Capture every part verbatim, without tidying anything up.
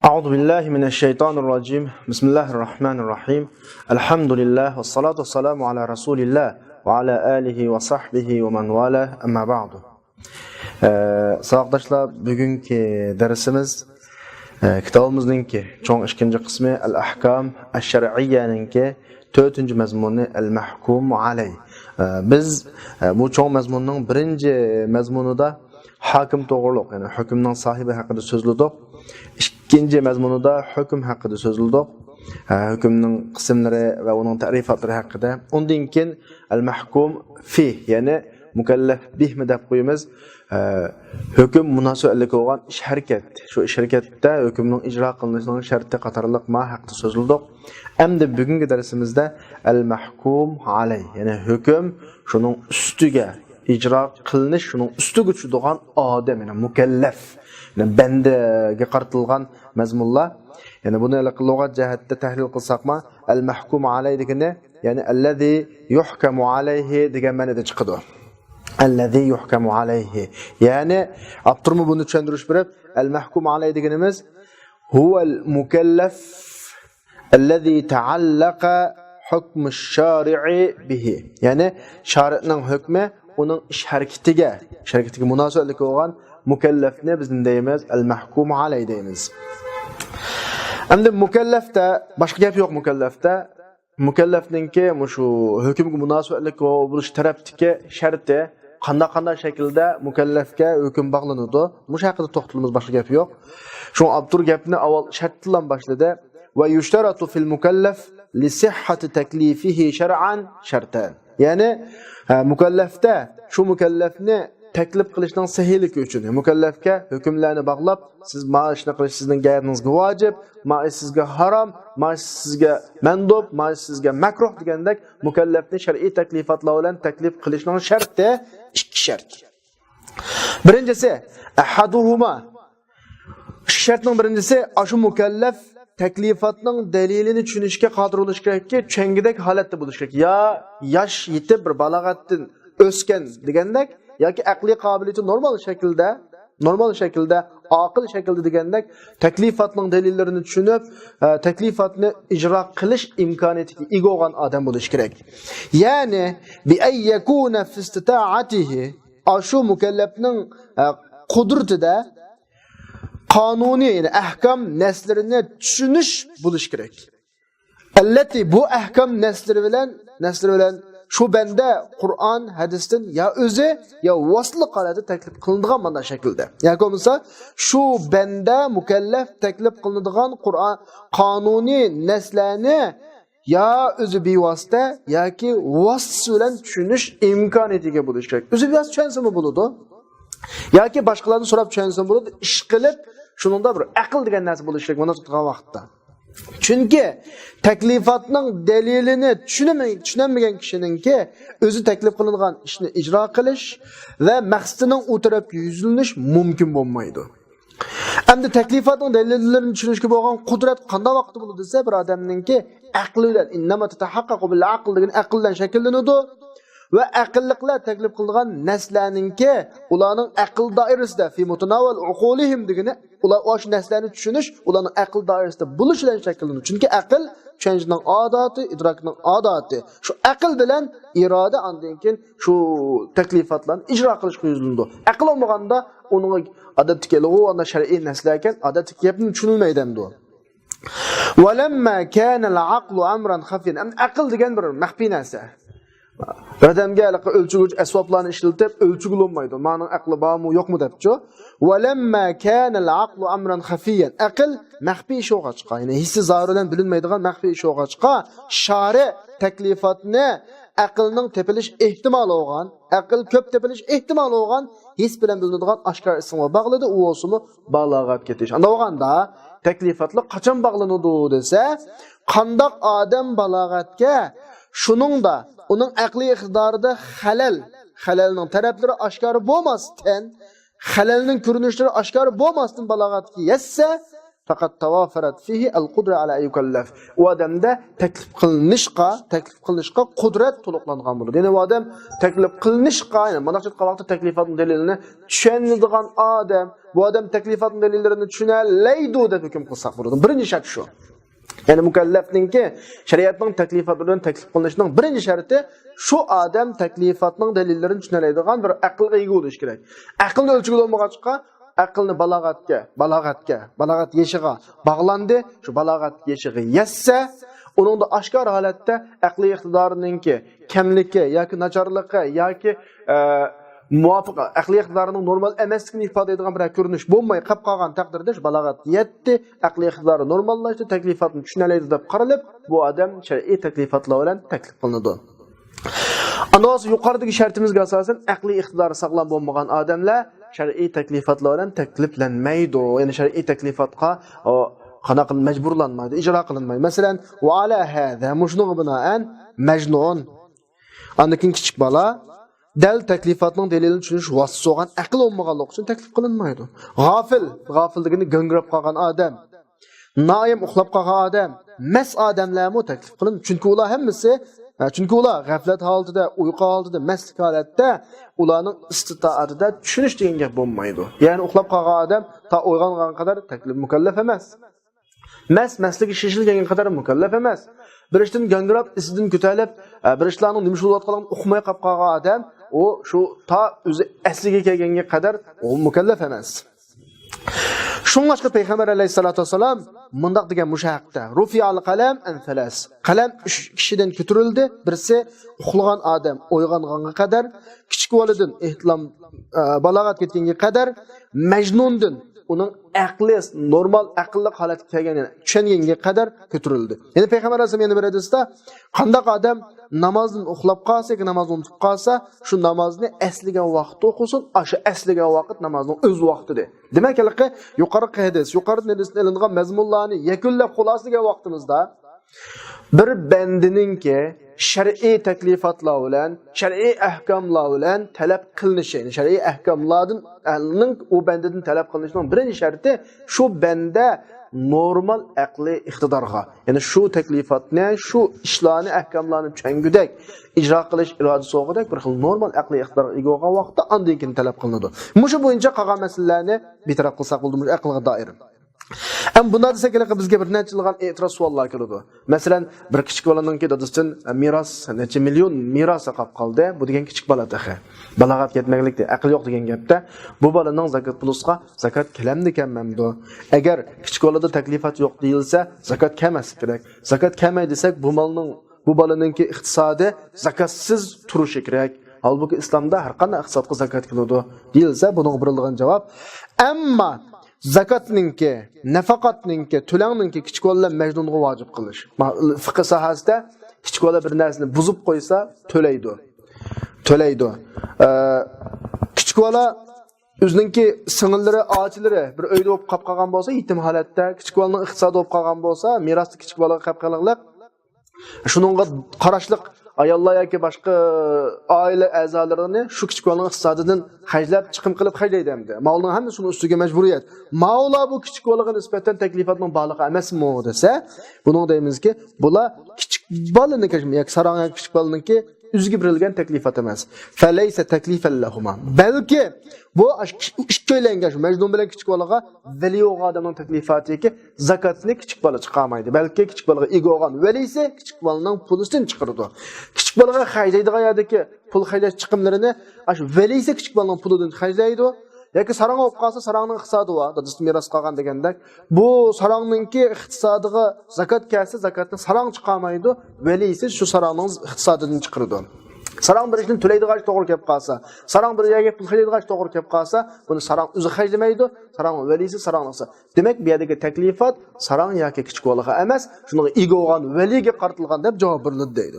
أعوذ بالله من الشيطان الرجيم. بسم الله الرحمن الرحيم. الحمد لله والصلاة والسلام على رسول الله وعلى آله وصحبه ومن والاه. أما بعد. ئە، ساۋاقداشلار، بۈگۈنكى دەرسىمىز، ئە، كىتابىمىزنىڭكى چوڭ ئىككىنچى قىسمى، ئەل ئەھكام ئەش شەرئىيەنىڭكى تۆتىنچى مەزمۇنى، ئەل مەھكۇم ئەلەي. ئە، بىز، ئە، بۇ چوڭ مەزمۇننىڭ بىرىنچى مەزمۇنىدا ھاكىم توغرۇلۇق، يەنى ھۆكۈمنىڭ ساھىبى ھەققىدە سۆزلىدۇق. ئىككىنچى مەزمۇنىدا ھۆكۈم ھەققىدە سۆزلىدۇق. ھە، ھۆكۈمنىڭ قىسىملىرى ۋە ئۇنىڭ تەرىپاتلىرى ھەققىدە. ئۇندىن كېيىن ئەل مەھكۇم فىھ، يەنى مۇكەللەف بىھمۇ دەپ قويىمىز. ھە، ھۆكۈم مۇناسىۋەتلىك بولغان ئىش ھەرىكەت. شۇ ئىش ھەرىكەتتە ھۆكۈمنىڭ ئىجرا قىلىنىشىنىڭ شەرتى قاتارلىق ما ھەققىدە سۆزلىدۇق. ئەمدى بۈگۈنكى دەرسىمىزدە ئەل مەھكۇم ئەلەي، يەنى ھۆكۈم شۇنىڭ ئۈستىگە ئىجرا قىلىنىش، شۇنىڭ ئۈستىگە چۈشىدىغان ئادەم، يەنى مۇكەللەف، يەنى بەندىگە قارىتىلغان مەزمۇنلار. يەنى بۇنى ھېلىقى لۇغەت جەھەتتە تەھلىل قىلساقما، ئەل مەھكۇم ئەلەي دېگىنى، يەنى ئەللەزى يۇھكەمۇ ئەلەيھى دېگەن مەنىدىن چىقىدۇ. ئەللەزى يۇھكەمۇ ئەلەيھى. يەنى ئاپتورمۇ بۇنى چۈشەندۈرۈش بېرىپ، ئەل مەھكۇم ئەلەي دېگىنىمىز، ھۇۋەل مۇكەللەف ئەللەزى تەئەللەقە ھۇكمۇش شارىئى بىھى. يەنى شارىئنىڭ ھۆكمى ئۇنىڭ ئىش ھەرىكىتىگە، ئىش ھەرىكىتىگە مۇناسىۋەتلىك بولغان مۇكەللەفنى بىز نېمە دەيمىز؟ ئەل مەھكۇم ئەلەي دەيمىز. ئەمدى مۇكەللەفتە باشقا گەپ يوق، مۇكەللەفتە. مۇكەللەفنىڭكى مۇشۇ ھۆكۈمگە مۇناسىۋەتلىك بولۇش تەرەپتىكى شەرتى، قانداق-قانداق شەكىلدە مۇكەللەفكە ھۆكۈم باغلىنىدۇ؟ مۇشۇ ھەققىدە توختىلىمىز، باشقا گەپ يوق. شۇڭا ئاپتور گەپنى ئاۋۋال شەرت بىلەن باشلىدى. ۋە يۇشتەرەتۇ فىل مۇكەللەف لىسىھھەتى تەكلىفىھى شەرئەن شەرتەن. يەنى، ھە، مۇكەللەفتە شۇ مۇكەللەفنى تەكلىپ قىلىشنىڭ سەھىيلىكى ئۈچۈن، مۇكەللەفكە ھۆكۈملەرنى باغلاپ، سىز مانا شۇنى قىلىش سىزنىڭ گەيرىڭىزگە ۋاجىپ، مانا سىزگە ھارام، مانا سىزگە مەندۇب، مانا سىزگە مەكرۇھ دېگەندەك مۇكەللەفنى شەرئىي تەكلىپاتلار بىلەن تەكلىپ قىلىشنىڭ شەرتى ئىككى شەرت. بىرىنچىسى، ئەھەدۇھۇما. ئىككى شەرتنىڭ بىرىنچىسى، ئاشۇ مۇكەللەف تەكلىپاتنىڭ دەلىلىنى چۈشىنىشكە قادىر بولۇشى كېرەككى، چۈشەنگۈدەك ھالەتتە بولۇشى كېرەك. يا ياش يېتىپ بىر بالاغەتتىن ئۆسكەن دېگەندەك، ياكى ئەقلىي قابىلىيىتى نورمال شەكىلدە، نورمال شەكىلدە، ئاقىل شەكىلدە دېگەندەك، تەكلىپاتنىڭ دەلىللىرىنى چۈشىنىپ، ئە، تەكلىپاتنى ئىجرا قىلىش ئىمكانىيىتىگە ئىگە بولغان ئادەم بولۇشى كېرەك. يەنى، بىئەن يەكۇنە فىستىتائەتىھى، ئاشۇ مۇكەللەپنىڭ، ئە، قۇدرىتىدە قانۇنىي، يەنى ئەھكام نەسلىرىنى چۈشىنىش بولۇشى كېرەك. ئەللەتى، بۇ ئەھكام نەسلىرى بىلەن، نەسلىرى بىلەن شۇ بەندە قۇرئان، ھەدىستىن يا ئۆزى، يا ۋاسىتىلىك ھالەتتە تەكلىپ قىلىنىدىغان مانا شەكىلدە. ياكى بولمىسا شۇ بەندە مۇكەللەپ تەكلىپ قىلىنىدىغان قۇرئان، قانۇنىي نەسلەرنى يا ئۆزى بىۋاسىتە ياكى ۋاسىتىسى بىلەن چۈشىنىش ئىمكانىيىتىگە بولۇشى كېرەك. ئۆزى بىۋاسىتە چۈشەنسىمۇ بولىدۇ. ياكى باشقىلاردىن سوراپ چۈشەنسىمۇ بولىدۇ. ئىشقىلىپ، شۇنىڭدا بىر ئەقىل دېگەن نەرسە بولۇشى كېرەك، مۇناسىۋەت قىلغان ۋاقىتتا. چۈنكى تەكلىفاتنىڭ دەلىلىنى چۈشىنەلمىگەن، چۈشىنەلمىگەن كىشىنىڭكى ئۆزى تەكلىپ قىلىنغان ئىشنى ئىجرا قىلىش ۋە مەقسىتىنىڭ ئۇ تەرەپكە يۈزلىنىش مۇمكىن بولمايدۇ. ئەمدى تەكلىپاتنىڭ دەلىللىرىنى چۈشىنىشكە بولغان قۇدرەت قانداق ۋاقىتتا بولىدۇ دېسە، بىر ئادەمنىڭكى ئەقلى بىلەن، ئىننەما تەتەھەققەقۇ بىل ئەقل دېگەن ئەقىل بىلەن شەكىللىنىدۇ. ۋە ئەقىللىقلار تەكلىپ قىلىدىغان نەرسىلەرنىڭكى ئۇلارنىڭ ئەقىل دائىرىسىدە، فى مۇتىناۋەل ئۇقۇلىھىم دېگىنى، ئۇلار ئاشۇ نەرسىلەرنى چۈشىنىش ئۇلارنىڭ ئەقىل دائىرىسىدە بولۇشى بىلەن شەكىللىنىدۇ. چۈنكى ئەقىل چۈشەنچىنىڭ ئاداتى، ئىدراكنىڭ ئاداتى. شۇ ئەقىل بىلەن ئىرادە ئاندىن كېيىن شۇ تەكلىپاتلارنى ئىجرا قىلىشقا يۈزلىنىدۇ. ئەقىل بولمىغاندا ئۇنىڭ ئادەتتىكى لۇغۇۋاندا شەرئىي نەرسىلەركەن، ئادەتتىكى گەپنى چۈشىنەلمەيدۇ. ۋەلەممە كانەل ئەقلۇ ئەمرەن خەفىيەن. ئەمدى ئەقىل دېگەن بىر مەخپىي نەرسە. بىر ئادەمگە ھېلىقى ئۆلچىگۈچ ئەسۋابلارنى ئىشلىتىپ ئۆلچىگىلى بولمايدۇ. مانىڭ ئەقلى بارمۇ، يوقمۇ دەپچۇ. ۋەلەممە كانەل ئەقلۇ ئەمرەن خەفىيەن. ئەقىل مەخپىي ئىش بولغاچقا، يەنى ھېسسىي زاھىر بىلەن بىلىنمەيدىغان مەخپىي ئىش بولغاچقا، شارى تەكلىپاتنى ئەقىلنىڭ تېپىلىش ئېھتىمالى بولغان، ئەقىل كۆپ تېپىلىش ئېھتىمالى بولغان، ھېس بىلەن بىلىنىدىغان ئاشكارا ئىسىمغا باغلىدى، ئۇ بولسىمۇ بالاغەتكە يېتىش. ئانداق بولغاندا تەكلىپاتلار قاچان باغلىنىدۇ دېسە، قانداق ئادەم بالاغەتكە، شۇنىڭدا ئۇنىڭ ئەقلىي ئىقتىدارىدا خەلەل، خەلەلنىڭ تەرەپلىرى ئاشكارا بولماستىن، خەلەلنىڭ كۆرۈنۈشلىرى ئاشكارا بولماستىن بالاغەتكە يەتسە، فقد توافرت فيه القدرة على أن يكلف. ئۇ ئادەمدە تەكلىپ قىلىنىشقا، تەكلىپ قىلىنىشقا قۇدرەت تولۇقلانغان بولىدۇ. يەنى ئۇ ئادەم تەكلىپ قىلىنىشقا، يەنى مانداق ئېيتقان ۋاقىتتا تەكلىپاتنىڭ دەلىلىنى چۈشىنىدىغان ئادەم، بۇ ئادەم تەكلىپاتنىڭ دەلىللىرىنى چۈشىنەلەيدۇ دەپ ھۆكۈم قىلساق بولىدۇ. بىرىنچى شەرت شۇ. يەنى مۇكەللەپنىڭكى شەرىئەتنىڭ تەكلىپاتلىرى بىلەن تەكلىپ قىلىنىشىنىڭ بىرىنچى شەرتى شۇ ئادەم تەكلىپاتنىڭ دەلىللىرىنى چۈشىنەلەيدىغان بىر ئەقىلگە ئىگە بولۇشى كېرەك. ئەقىلنى ئۆلچىگىلى بولمىغاچقا، ئەقىلنى بالاغەتكە، بالاغەتكە، بالاغەت يېشىغا باغلاندى. شۇ بالاغەت يېشىغا يەتسە، ئۇنىڭدا ئاشكارا ھالەتتە ئەقلىي ئىقتىدارىنىڭكى كەملىكى ياكى ناچارلىقى ياكى، ئە، مۇۋاپىق ئەقلىي ئىقتىدارىنىڭ نورمال ئەمەسلىكىنى ئىپادىلەيدىغان بىرەر كۆرۈنۈش بولماي قاپ قالغان تەقدىردە، شۇ بالاغەت يەتتى، ئەقلىي ئىقتىدارى نورماللاشتى، تەكلىپاتنى چۈشىنەلەيدۇ دەپ قارىلىپ، بۇ ئادەم شەرئىي تەكلىپاتلار بىلەن تەكلىپ قىلىنىدۇ. ئاندىن بولسا يۇقىرىدىكى شەرتىمىزگە ئاساسەن، ئەقلىي ئىقتىدارى ساغلام بولمىغان ئادەملەر شەرئىي تەكلىپاتلار بىلەن تەكلىپلەنمەيدۇ. يەنى شەرئىي تەكلىپاتقا، ئۇ، قانداق قىلىپ مەجبۇرلانمايدۇ، ئىجرا قىلىنمايدۇ. مەسىلەن، ۋە ئەلا ھازا، مۇشۇنىڭغا بىنائەن مەجنۇن، ئاندىن كېيىن كىچىك بالا دەل تەكلىپاتنىڭ دەلىلىنى چۈشىنىش ۋاسىتىسى بولغان ئەقلى بولمىغانلىقى ئۈچۈن تەكلىپ قىلىنمايدۇ. غافىل، غافىل دېگىنى گاڭگىراپ قالغان ئادەم، نائىم ئۇخلاپ قالغان ئادەم، مەست ئادەملەرمۇ تەكلىپ قىلىنىدۇ. چۈنكى ئۇلار ھەممىسى، چۈنكى ئۇلار غەپلەت ھالىتىدە، ئۇيقۇ ھالىتىدە، مەستلىك ھالەتتە، ئۇلارنىڭ ئىستىتائەتىدە چۈشىنىش دېگەن گەپ بولمايدۇ. يەنى ئۇخلاپ قالغان ئادەم تا ئويغانغانغا قەدەر تەكلىپ مۇكەللەپ ئەمەس. مەست، مەستلىكى شېشىلگەنگە قەدەر مۇكەللەپ ئەمەس. بىر ئىشتىن گاڭگىراپ، ئېسىدىن كۆتەرىلىپ، ئە، بىر ئىشلارنىڭ نېمە ئىش بولۇۋاتقانلىقىنى ئۇقماي قاپ قالغان ئادەم، ئۇ شۇ تا ئۆزى ئەسلىگە كەلگەنگە قەدەر ئۇ مۇكەللەپ ئەمەس. شۇڭلاشقا پەيغەمبەر ئەلەيھىسسالاتۇ ۋەسسالام مۇنداق دېگەن مۇشۇ ھەقتە، رۇفىئەل قەلەم ئەن سەلەس، قەلەم ئۈچ كىشىدىن كۆتۈرۈلدى. بىرسى ئۇخلىغان ئادەم ئويغانغانغا قەدەر، كىچىك بالىدىن ئېھتىلام، ئە، بالاغەتكە يەتكەنگە قەدەر، مەجنۇندىن ئۇنىڭ ئەقلى نورمال ئەقىللىق ھالەتكە كەلگەن، يەنى چۈشەنگەنگە قەدەر كۆتۈرۈلدى. يەنى پەيغەمبەر ئەلەيھىسسالام يەنە بىر ھەدىستە، قانداق ئادەم نامازدىن ئۇخلاپ قالسا ياكى نامازنى ئۇنتۇپ قالسا، شۇ نامازنى ئەسلىگەن ۋاقىتتا ئوقۇسۇن، ئاشۇ ئەسلىگەن ۋاقىت نامازنىڭ ئۆز ۋاقتىدە. دېمەك، ھېلىقى يۇقىرىقى ھەدىس، يۇقىرىدىن ھەدىستىن ئېلىنغان مەزمۇنلارنى يەكۈنلەپ خۇلاسىلىگەن ۋاقتىمىزدا، بىر بەندىنىڭكى شەرئىي تەكلىپاتلار بىلەن، شەرئىي ئەھكاملار بىلەن تەلەپ قىلىنىشى، يەنى شەرئىي ئەھكاملاردىن، ئۇ بەندىدىن تەلەپ قىلىنىشىنىڭ بىرىنچى شەرتى، شۇ بەندە نورمال ئەقلىي ئىقتىدارغا، يەنى شۇ تەكلىپاتنى، شۇ ئىشلارنى، ئەھكاملارنى چۈشەنگۈدەك، ئىجرا قىلىش ئىرادىسى بولغۇدەك بىر خىل نورمال ئەقلىي ئىقتىدارغا ئىگە بولغان ۋاقىتتا، ئاندىن كېيىن تەلەپ قىلىنىدۇ. مۇشۇ بويىچە قالغان مەسىلىلەرنى بىر تەرەپ قىلساق بولىدۇ، مۇشۇ ئەقىلگە دائىر. ئەمما بۇنداق دېسەك، ھېلىقى بىزگە بىر نەچچە يىلغان ئېتىراز سوئاللار كېلىدۇ. مەسىلەن، بىر كىچىك بالىنىڭكى دادىسىدىن مىراس، نەچچە مىليون مىراس قاپ قالدى. بۇ دېگەن كىچىك بالا تېخى. بالاغەت يەتمەكلىكتە، ئەقلى يوق دېگەن گەپتە. بۇ بالىنىڭ زاكات پۇلىسىغا زاكات كېلەمدىكەنمەمدۇ؟ ئەگەر كىچىك بالىدا تەكلىپات يوق دېيىلسە، زاكات كەلمەسلىكى كېرەك. زاكات كەلمەي دېسەك، بۇ مالنىڭ، بۇ بالىنىڭكى ئىقتىسادى زاكاتسىز تۇرۇشى كېرەك. ھالبۇكى، ئىسلامدا ھەر قانداق ئىقتىسادقا زاكات كېلىدۇ دېيىلسە، بۇنىڭغا بېرىلىدىغان جاۋاب، ئەمما زاكاتنىڭكى، نەپەقەتنىڭكى، تۆلەڭنىڭكى كىچىك بالا بىلەن مەجنۇنغا ۋاجىپ قىلىش. ما-، فىقھى ساھەسىدە كىچىك بالا بىر نەرسىنى بۇزۇپ قويسا، تۆلەيدۇ. تۆلەيدۇ. ئە، كىچىك بالا ئۆزىنىڭكى سىڭىللىرى، ئاچىلىرى بىر ئۆيدە بولۇپ قاپ قالغان بولسا، يېتىم ھالەتتە، كىچىك بالىنىڭ ئىقتىسادى بولۇپ قالغان بولسا، مىراستا كىچىك بالىغا قېلىپ قېلىقلىق، شۇنىڭغا قاراشلىق ئاياللار ياكى باشقا ئائىلە ئەزالىرىنى شۇ كىچىك بالىنىڭ ئىقتىسادىدىن خەجلەپ، چىقىم قىلىپ خەجلەيدۇ ئەمدى. ماۋۇلارنىڭ ھەممىسى شۇنىڭ ئۈستىگە مەجبۇرىيەت. ماۋۇلار بۇ كىچىك بالىغا نىسبەتەن تەكلىپاتنىڭ بارلىقى ئەمەسمۇ دېسە، بۇنىڭغا دەيمىزكى، بۇلار كىچىك بالىنىڭكى ياكى ساراڭ ياكى كىچىك بالىنىڭكى ئۆزىگە بېرىلگەن تەكلىپات ئەمەس. فەلەيسە تەكلىپەن لەھۇما. بەلكى بۇ ئىككىيلەنگە، شۇ مەجنۇن بىلەن كىچىك بالىغا ۋەلىي بولغان ئادەمنىڭ تەكلىپاتىكى زاكاتنى كىچىك بالا چىقارمايدۇ. بەلكى كىچىك بالىغا ئىگە بولغان ۋەلىسى كىچىك بالىنىڭ پۇلىسىدىن چىقىرىدۇ. كىچىك بالىغا خەجلەيدىغان يەردىكى پۇل خەجلەش چىقىملىرىنى ئاشۇ ۋەلىسى كىچىك بالىنىڭ پۇلىدىن خەجلەيدۇ. ياكى ساراڭ بولۇپ قالسا، ساراڭنىڭ ئىقتىسادى بار، دادىسى مىراس قالغان دېگەندەك. بۇ ساراڭنىڭكى ئىقتىسادىغا زاكات كەلسە، زاكاتنى ساراڭ چىقارمايدۇ، ۋەلىسى شۇ ساراڭنىڭ ئىقتىسادىدىن چىقىرىدۇ. ساراڭ بىر ئىشنى تۆلەيدىغان ئىش توغرا كەپ قالسا، ساراڭ بىر يەرگە پۇل خەجلەيدىغان ئىش توغرا كەپ قالسا، بۇنى ساراڭ ئۆزى خەجلىمەيدۇ، ساراڭ ۋەلىسى ساراڭنىڭ. دېمەك، بۇ يەردىكى تەكلىپات ساراڭ ياكى كىچىك بالىغا ئەمەس، شۇنىڭغا ئىگە بولغان ۋەلىگە قارىتىلغان دەپ جاۋاب بېرىلىدۇ دەيدۇ.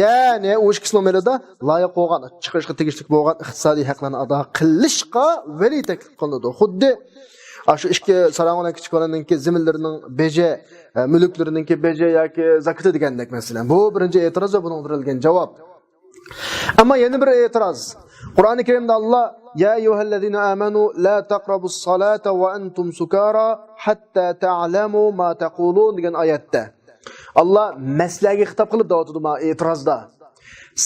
يەنى ئۇ ئىككىسىنىڭ مېلىدا لايىق بولغان، چىقىرىشقا تېگىشلىك بولغان ئىقتىسادىي ھەقلەرنى ئادا قىلىشقا ۋەلىي تەكلىپ قىلىنىدۇ. خۇددى ئاشۇ ئىككى ساراڭ بىلەن كىچىك بالىنىڭكى زېمىنلىرىنىڭ بېجى، ئە، مۈلۈكلىرىنىڭكى بېجى ياكى زاكىتى دېگەندەك مەسىلەن. بۇ بىرىنچى ئېتىراز ۋە بۇنىڭغا بېرىلگەن جاۋاب. ئەمما يەنە بىر ئېتىراز. قۇرئانى كەرىمدە ئاللا، يا أيها الذين آمنوا لا تقربوا الصلاة وأنتم سكارى ھەتتا تەلەمۇ ما تەقۇلۇن» دېگەن ئايەتتە، ئاللا مەسلەرگە خىتاب قىلىپ دەۋاتىدۇ مانا ئېتىرازدا.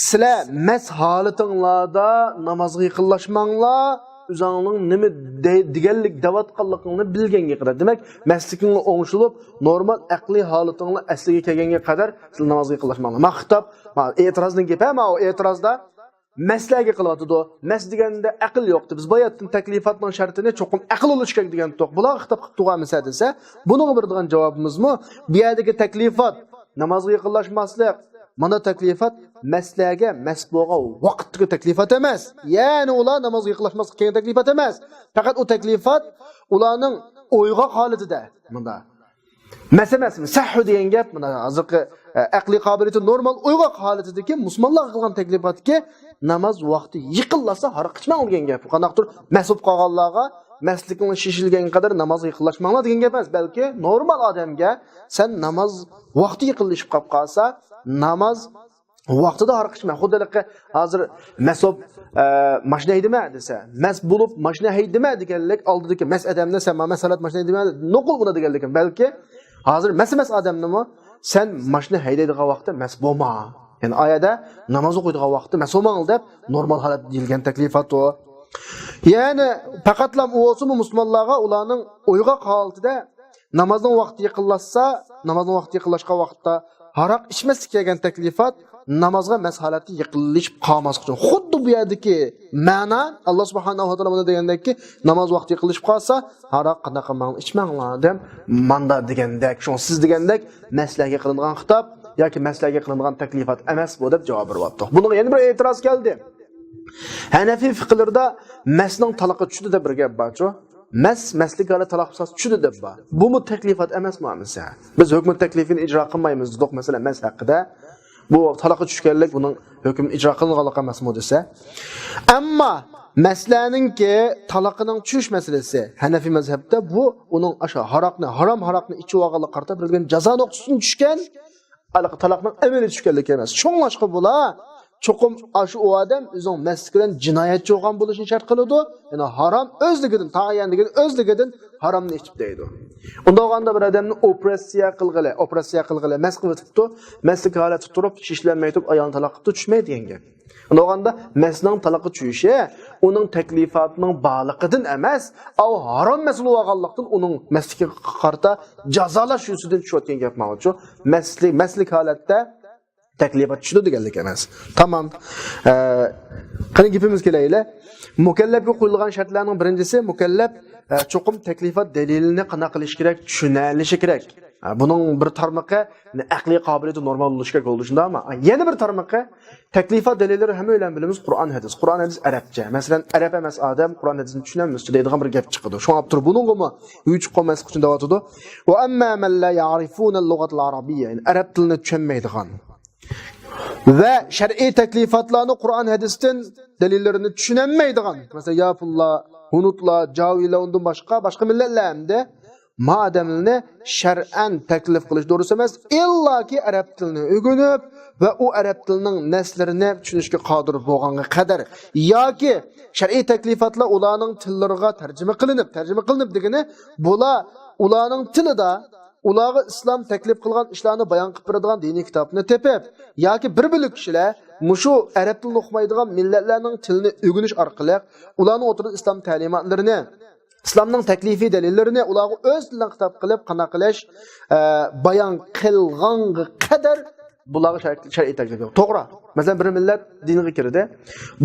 سىلەر مەس ھالىتىڭلاردا نامازغا يېقىنلاشماڭلار، ئۆزۈڭنىڭ نېمە دە-، دېگەنلىك دەۋاتقانلىقىڭنى بىلگەنگە قەدەر. دېمەك، مەسلىكىڭلار ئوڭشىلىپ، نورمال ئەقلىي ھالىتىڭلار ئەسلىگە كەلگەنگە قەدەر سىلەر نامازغا يېقىنلاشماڭلار. ما خىتاب، ما ئېتىرازنىڭ گېپى، ما ئۇ ئېتىرازدا مەسلەرگە قىلىۋاتىدۇ. مەس دېگەندە ئەقىل يوق. بىز باياتتىن تەكلىپاتنىڭ شەرتىنى چوقۇم ئەقىل بولۇشى كېرەك دېگەنتۇق. بۇلارغا خىتاب قىلىپ تۇرغانمىسە دېسە، بۇنىڭغا بېرىدىغان جاۋابىمىزمۇ، بۇ يەردىكى تەكلىپات، نامازغا يېقىنلاشماسلىق، مانا تەكلىپات مەسلەرگە مەس بولغان ۋاقىتتىكى تەكلىپات ئەمەس. يەنى ئۇلار نامازغا يېقىنلاشماسلىق كەلگەن تەكلىپات ئەمەس. پەقەت ئۇ تەكلىپات ئۇلارنىڭ ئويغاق ھالىتىدە، مۇندا مەس ئەمەسمۇ؟ سەھۋ دېگەن گەپ، مانا ھازىرقى، ئە، ئەقلىي قابىلىيىتى نورمال ئويغاق ھالىتىدىكى مۇسۇلمانلارغا قىلغان تەكلىپاتكى ناماز ۋاقتى يېقىنلاشسا ھاراق ئىچمەڭ دېگەن گەپ. قانداقتۇر مەس بولۇپ قالغانلارغا مەسلىكىڭلار شېشىلگەنگە قەدەر نامازغا يېقىنلاشماڭلار دېگەن گەپ ئەمەس، بەلكى نورمال ئادەمگە سەن ناماز ۋاقتى يېقىنلىشىپ قاپ قالسا، ناماز ۋاقتىدا ھاراق ئىچمە. خۇددى ھېلىقى ھازىر مەس بولۇپ، ئە، ماشىنا ھەيدىمە دېسە، مەس بولۇپ ماشىنا ھەيدىمە دېگەنلىك ئالدىدىكى مەس ئادەمنى سەن مانا مەس ھالەت ماشىنا ھەيدىمە، نوقۇل ئۇنى دېگەنلىكىم. بەلكى ھازىر مەس ئەمەس ئادەمنىمۇ سەن ماشىنا ھەيدەيدىغان ۋاقىتتا مەس بولما. يەنى ئايەدە ناماز ئوقۇيدىغان ۋاقىتتا مەس بولماڭ دەپ نورمال ھالەتتە دېيىلگەن تەكلىپات ئۇ. يەنى پەقەتلا ئۇ بولسىمۇ مۇسۇلمانلارغا ئۇلارنىڭ ئويغاق ھالىتىدە نامازنىڭ ۋاقتى يېقىنلاشسا، نامازنىڭ ۋاقتى يېقىنلاشقان ۋاقىتتا ھاراق ئىچمەسلىك كەلگەن تەكلىپات نامازغا مەس ھالەتتە يېقىنلىشىپ قالماسلىق ئۈچۈن. خۇددى بۇ يەردىكى مەنا، ئاللا سۇبھانەھۇ ۋە تائالا بۇنى دېگەندەككى، ناماز ۋاقتى يېقىنلىشىپ قالسا، ھاراق قانداق قىلماڭ، ئىچمەڭلار دەپ ماندا دېگەندەك. شۇڭا سىز دېگەندەك مەسلەرگە قىلىنغان خىتاب ياكى مەسلەرگە قىلىنغان تەكلىپات ئەمەس بۇ دەپ جاۋاب بېرىۋاتتۇق. بۇنىڭغا يەنە بىر ئېتىراز كەلدى. ھەنەفىي فىقىلىرىدا مەسنىڭ تالاققا چۈشىدۇ دەپ بىر گەپ بارچۇ؟ مەس، مەسلىك ھالەت تالاققا چۈشسە چۈشىدۇ دەپ بار. بۇمۇ تەكلىپات ئەمەسمۇ ئەمىسە؟ بىز ھۆكمى تەكلىفىنى ئىجرا قىلمايمىز دېدۇق، مەسىلەن، مەس ھەققىدە. بۇ تالاققا چۈشكەنلىك بۇنىڭ ھۆكمى ئىجرا قىلىنغانلىق ئەمەسمۇ دېسە. ئەمما مەسلەنىڭكى تالاققىنىڭ چۈشۈش مەسىلىسى ھەنەفىي مەزھەبتە بۇ ئۇنىڭ ئاشۇ ھاراقنى، ھارام ھاراقنى ئىچىۋالغانلىققا قارىتا بېرىلگەن جازا نۇقتىسىدىن چۈشكەن. ھېلىقى تالاقنىڭ ئەمەلىي چۈشكەنلىكى ئەمەس. شۇڭلاشقا بۇلار چوقۇم ئاشۇ ئۇ ئادەم ئۆزىنىڭ مەسلىك بىلەن جىنايەتچى بولغان بولۇشىنى شەرت قىلىدۇ. يەنى ھارام ئۆزلۈكىدىن، تائەييان دېگەن ئۆزلۈكىدىن ھارامنى ئىچىپ دەيدۇ. ئۇنداق بولغاندا بىر ئادەمنى ئوپېراتسىيە قىلغىلى، ئوپېراتسىيە قىلغىلى، مەس قىلىۋېتىپتۇ، مەسلىك ھالەتتە تۇرۇپ، شىشلەنمەي تۇرۇپ، ئايالىنى تالاق قىپتۇ، چۈشمەيدۇ دېگەن گەپ. ئۇنداق بولغاندا مەسنىڭ تالاققا چۈشۈشى ئۇنىڭ تەكلىپاتىنىڭ بارلىقىدىن ئەمەس، ئاۋۇ ھارام مەس بولۇۋالغانلىقتىن ئۇنىڭ مەسلىكىگە قارىتا جازالاش يۈزىسىدىن چۈشۈۋاتقان گەپ ماۋۇچۇ. مەسلىك، مەسلىك ھالەتتە تەكلىپات چۈشىدۇ دېگەنلىك ئەمەس. تامام. ئە، قېنى گېپىمىزگە كېلەيلى. مۇكەللەپكە قويۇلغان شەرتلەرنىڭ بىرىنچىسى، مۇكەللەپ، ئە، چوقۇم تەكلىپات دەلىلىنى قانداق قىلىشى كېرەك؟ چۈشىنەلىشى كېرەك. ھە، بۇنىڭ بىر تارمىقى، يەنى ئەقلىي قابىلىيىتى نورمال بولۇشى كېرەك بولىدۇ، شۇنداقمۇ؟ ھە، يەنە بىر تارمىقى، تەكلىپات دەلىللىرى ھەممەيلەن بىلىمىز، قۇرئان، ھەدىس. قۇرئان، ھەدىس ئەرەبچە. مەسىلەن، ئەرەب ئەمەس ئادەم قۇرئان، ھەدىسنى چۈشىنەلمەس دەيدىغان بىر گەپ چىقىدۇ. شۇڭا ئاپتور بۇنىڭغىمۇ ھېچ قولماسلىق ئۈچۈن دەۋاتىدۇ. «وأما من لا يعرفون اللغة العربية»، يەنى ئەرەب تىلىنى چۈشەنمەيدىغان ۋە شەرئىي تەكلىپاتلارنى قۇرئان، ھەدىستىن دەلىللىرىنى چۈشىنەلمەيدىغان، مەسىلەن، ياپونلار، ھۇنۇتلار، جاۋىلار، ئۇندىن باشقا، باشقا مىللەتلەر ھەمدە ما ئادەملەرنى شەرئەن تەكلىپ قىلىش دۇرۇس ئەمەس، ئىللاكى ئەرەب تىلىنى ئۆگىنىپ ۋە ئۇ ئەرەب تىلىنىڭ نەسلىرىنى چۈشىنىشكە قادىر بولغانغا قەدەر ياكى شەرئىي تەكلىپاتلار ئۇلارنىڭ تىللىرىغا تەرجىمە قىلىنىپ، تەرجىمە قىلىنىپ دېگىنى بۇلار ئۇلارنىڭ تىلىدا ئۇلارغا ئىسلام تەكلىپ قىلغان ئىشلارنى بايان قىلىپ بېرىدىغان دىنىي كىتابنى تېپىپ ياكى بىر بۆلەك كىشىلەر مۇشۇ ئەرەب تىلىنى ئۇقمايدىغان مىللەتلەرنىڭ تىلىنى ئۆگىنىش ئارقىلىق ئۇلارنىڭ ئوتتۇرىدا ئىسلام تەلىماتلىرىنى، ئىسلامنىڭ تەكلىپىي دەلىللىرىنى ئۇلارغا ئۆز تىلىدا خىتاب قىلىپ قانداق قىلىش، ئە، بايان قىلغانغا قەدەر بۇلارغا شەر-، شەرئىي تەكلىپ يوق. توغرا. مەسىلەن، بىر مىللەت دىنغا كىردى.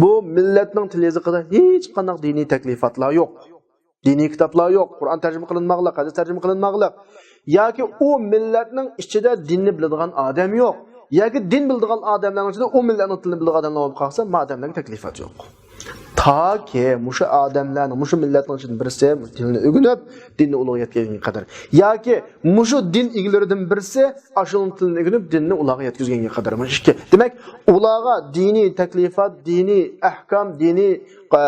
بۇ مىللەتنىڭ تىل يېزىقىدا ھېچقانداق دىنىي تەكلىپاتلار يوق. دىنىي كىتابلار يوق، قۇرئان تەرجىمە قىلىنماغلىق، ھەدىس تەرجىمە قىلىنماغلىق. ياكى ئۇ مىللەتنىڭ ئىچىدە دىننى بىلىدىغان ئادەم يوق. ياكى دىن بىلىدىغان ئادەملەرنىڭ ئىچىدە ئۇ مىللەتنىڭ تىلىنى بىلىدىغان ئادەملەر بولۇپ قالسا، ما ئادەملەرگە تەكلىپات يوق. تاكى مۇشۇ ئادەملەرنىڭ، مۇشۇ مىللەتنىڭ ئىچىدىن بىرسى تىلنى ئۆگىنىپ، دىننى ئۇلۇغ يەتكۈزگەنگە قەدەر. ياكى مۇشۇ دىن ئىگىلىرىدىن بىرسى ئاشۇنىڭ تىلىنى ئۆگىنىپ، دىننى ئۇلارغا يەتكۈزگەنگە قەدەر. مانا ئىككى. دېمەك، ئۇلارغا دىنىي تەكلىپات، دىنىي ئەھكام، دىنىي، ئە،